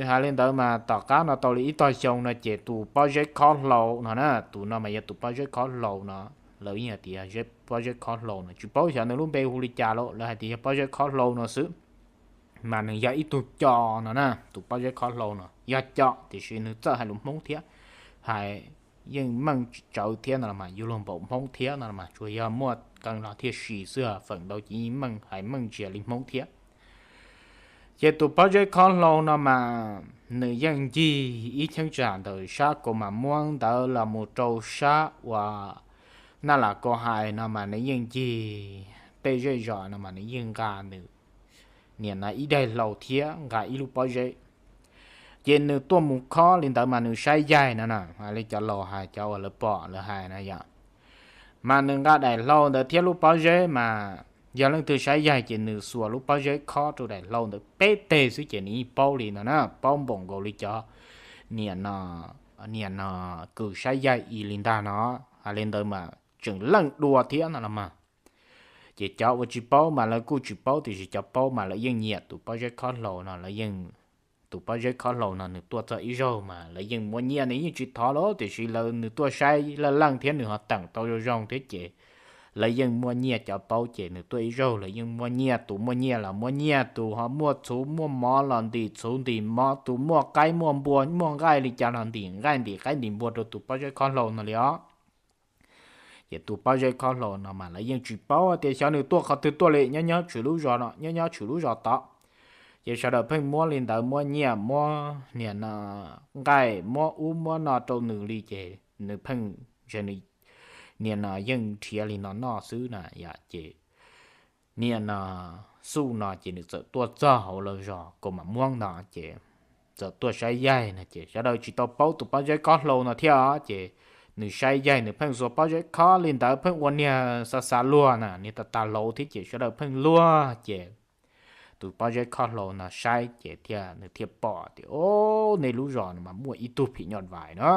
hais li ntawd mas tom qab no tau li ib tog xyoo no ces tus Pob Zeb Khob Hlau no na, tus no mas yog tus Pob Zeb Khob Hlau no, lawv yeej hais tias pob zeb khob hlau no tsis paub xyov nws lub npe hu li cas lauj, lawv hais tias yog pob zeb khob hlau no xwb. Mas nws yog ib tug co no na, tus pob zeb khob hlau no yog co tiam sis nws txawj hais lus Hmoob thiab, hais yeej meej tsawv thiab no los mas yuav luag npaum Hmoob thiab no los mas tsuas yog muaj qee los thiaj si xwb, feem ntau ces yeej meej hais meej ntsia li Hmoob thiab. Ces tus pob zeb khob hlau no mas nws yeej ncig ib cheeb tsam ntawm sab Kaus Mas Muab ntawd los mus rau sab uas Naj Las Kau Hais no mas nws yeej ncig tej zej zos no mas nws yeej nqa nws niam no ib daim hlau thiab nqa ib lub pob zeb. Ces nws tuaj mus khob li ntawd mas nws saib yaig no na, li cov laus hais cov uas lawv pom lawv hais na yom, mas nws nqa daim hlau ntawd thiab lub pob zeb mas yog leej twg saib yaig ces nws xuas lub pob zeb khob rau daim hlau ntawd peb teg xwb ces nws yeej paub li no na, paub npaum nkaus li cov niam no, niam no kws saib yaig i li ntag no. Hais li ntawd mas tseem leej dua thiab no los mas. Ces cov uas tsis paub mas lawv kuj tsis paub, tiam sis cov paub mas lawv yeej nyiam tus Pob Zeb Khob Hlau no, lawv yeej, tus Pob Zeb Khob Hlau no nws tuaj txog ib zaug mas lawv yeej muab nyiaj, nws yeej tsis thov lawm, tiam sis lawv, nws tuaj saib leej leej thiab nws ho teem tau zoo zoo thiab ces lawv yeej muab nyiaj. Cov paub ces nws tuaj ib zaug lawv yeej muab nyiaj, tus muaj nyiaj los muab nyiaj, tus ho muaj txhuv muaj mov los ntim txhuv ntim mov, tus muaj qaib muaj npua muaj nqaij li cas los ntim nqaij ntim qaib ntim npua rau tus Pob Zeb Khob Hlau no li os. Ces tus Pob Zeb Khob Hlau no mas lawv yeej tsis paub tias xyov nws tuaj qhov twg tuaj li, nyob nyob tshwm lub zos no, nyob nyob tshwm lub zos tod. Ces sawv daws pheej muab li ntawd, muab nyiaj muab niam no nqaij muab ub muab no rau nws li ces nws pheej, ntshe nws niam no yeej nrhiav li no noj xwb na yom. Ces niam no, Xuj no ces nws txawm tuaj txog hauv lawv zos Kaus Mam Muab no ces txawm tuaj saib yaig no ces sawv daws tsis tau paub tus Pob Zeb Khob Hlau no thiab os. Ces nws saib yaig nws pheej xuas pob zeb khob li ntawd, pheej ua niag xav xav luag na, niag tag tag hlau thiab ces sawv daws pheej luag ces tus Pob Zeb Khob Hlau no saib ces thiaj, nws thiaj pom tias, o, nej lub zos no mas muaj ib tug phim nyuj vais na.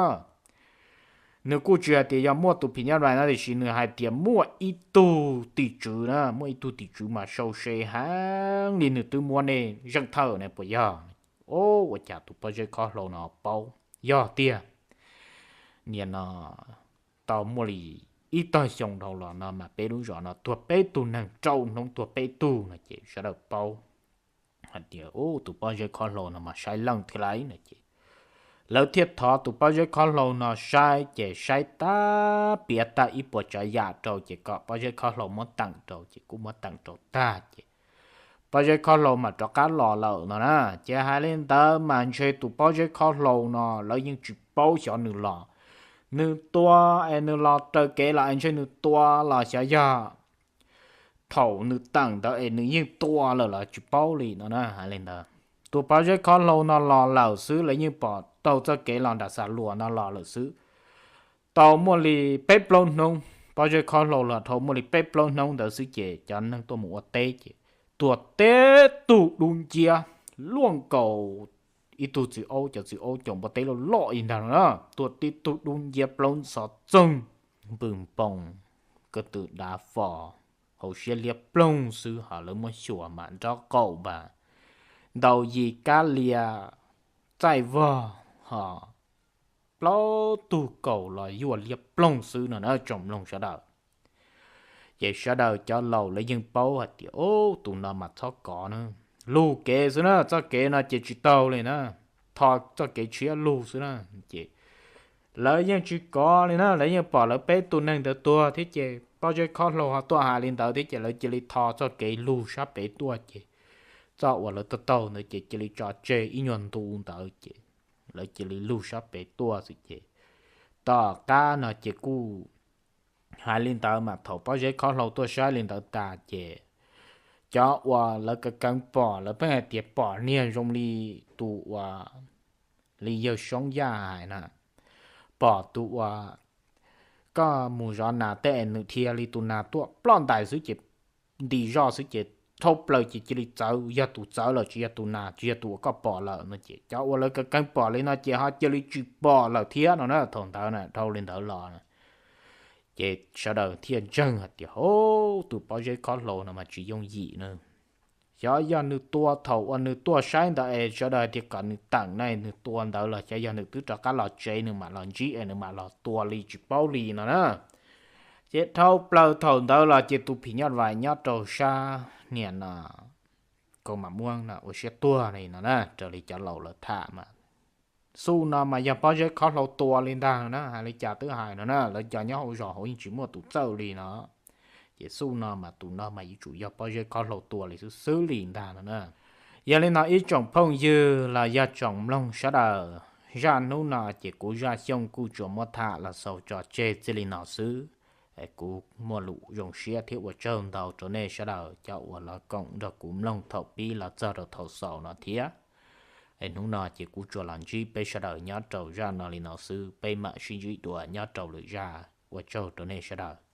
Nws kuj tsis hais tias yog muaj tus phim nyuj vais no, tiam sis nws hais tias muaj ib tug tim tswv na, muaj ib tug tim tswv mas sau se heev li, nws twb muab nej zeej thawj ne puas yog? O, ua cas tus Pob Zeb Khob Hlau no paub? Yog tiag. Niam no, tau muaj li ib tog xyoo dhau los no mas peb lub zos no tuag peb tug neeg, rau hnub tuag peb tug no ces sawv daws paub hais tias, u, tus Pob Zeb Khob Hlau no mas saib leej thiab lauj no ces lawv thiaj thov tus Pob Zeb Khob Hlau no saib ces saib tab piav tag ib puas tsav yam rau ces kom Pob Zeb Khob Hlau muab teem rau ces kuj muab teem rau tag ces Pob Zeb Khob Hlau mas rov qab los lawm no na. Ces hais li ntawd mas ntshe tus Pob Zeb Khob Hlau no lawv yeej tsis paub xyov nws los, nws tua es nws los raws kev los es ntshe nws tua los xyov yog thaum nws teem ntawd es nws yeej tua lawm los tsis paub li no na. Hais li ntawd, tus Pob Zeb Khob Hlau no los lawm xwb, lawv yeej pom taug txoj kev los nram Xa Luas no los lawm xwb. Tau muaj li peb plaub hnub, Pob Zeb Khob Hlau los dhau muaj li peb plaub hnub ntawd xwb ces cov neeg tuaj mus ua teb ces tuag tib tug dub nciab luaj nkaus ib tug txiv aub, cov txiv aub caum npua teb loj loj li ntag no na. Tuag tib tug dub nciab plaub ntxhov txoog, npws npoos, ko tw dav fos, hauv siab liab ploog xwb, ho lawv muab xyuas mas nrob qaum npas, ntaus yim kab lia, txaij vog, ho plaub tug kaus los yuaj liab ploog xwb no na tsoom mloog sawv daws. Ces sawv daws cov laus lawv yeej paub hais tias, o, tus no mas txhob kov na, lug kev xwb na, txoj kev no ces tsis taug li na, tho txoj kev tshiab lug xwb na. Ces lawv yeej tsis kov li na, lawv yeej pom lawv peb tug neeg ntawd tuag thiab ces Pob Zeb Khob Hlau ho tuaj hais li ntawd thiab ces lawv cia li tho txoj kev lug sab pem tuaj ces txoj uas lawv taug taug ntawd ces cia li tso tseg ib nyuag ntu ntawd ces lawv cia li lug sab pem tuaj xwb ces tom qab no ces kuj hais li ntawd mas thaum Pob Zeb Khob Hlau tuaj saib li ntawd tas ces cov uas lawv kaw keev pom lawv pheej hais tias pom niag zoo li tus uas li yawg Soob Yaj hais na, pom tus uas koj mus zov nas tej es nws dhia li tus nas tuaj ploj ntais xwb ces nti zoj xwb ces dhau plaws ces cia li txawv, yog tus txawv lawm tsis yog tus nas, tsis yog tus uas koj pom lawm no ces cov uas lawv kaw keev pom li no ces ho cia li tsis pom lawm thiab no na. Thaum ntawd na dhau li ntawd los ces sawv daws thiaj ntseeg hais tias, hov, tus Pob Zeb Khob Hlau no mas tsis yooj yim na. Xyov yog nws tua thaum uas nws tuaj saib ntawd es sawv daws hais tias kom nws teem na, nws tua ntawd los xyov yog nws twb rov qab los tsev nws mam los ntsib es nws mam los tua li tsis paub li no na. Ces dhau plaws thaum ntawd los ces tus phim nyuj vais nyob rau sab niam no Kaus Mam Muab no ua siab tuag li no na, raws li cov laus lawv tham mas. Xuj no mas yog Pob Zeb Khob Hlau tua li ntag no na, hais li cas twb hais no na, lawv cov nyob hauv zos hauv yeej tsis muaj tus txawj li no. Ces xuj no mas tus no mas yuav tsum yog Pob Zeb Khob Hlau tua li xwb xwb li ntag no na. Yog li no ib tsoom phooj ywg los yog tsoom mloog sawv daws, zaj hnub no ces kuv Zaj Xyooj kuj tsuas muab tham los xaus tso tseg txij li no xwb. Es kuv muaj lus zoo siab thiab ua tsaug ntau rau nej sawv daws cov uas los koom nrog kuv mloog thaum pib los txog rau thaum xaus no thiab. Es hnub no ces kuv tsuas los ntsib peb sawv daws nyob rau zaj no li no xwb, peb mam sib ntsib dua nyob rau lwm zaj. Ua tsaug rau nej sawv daws.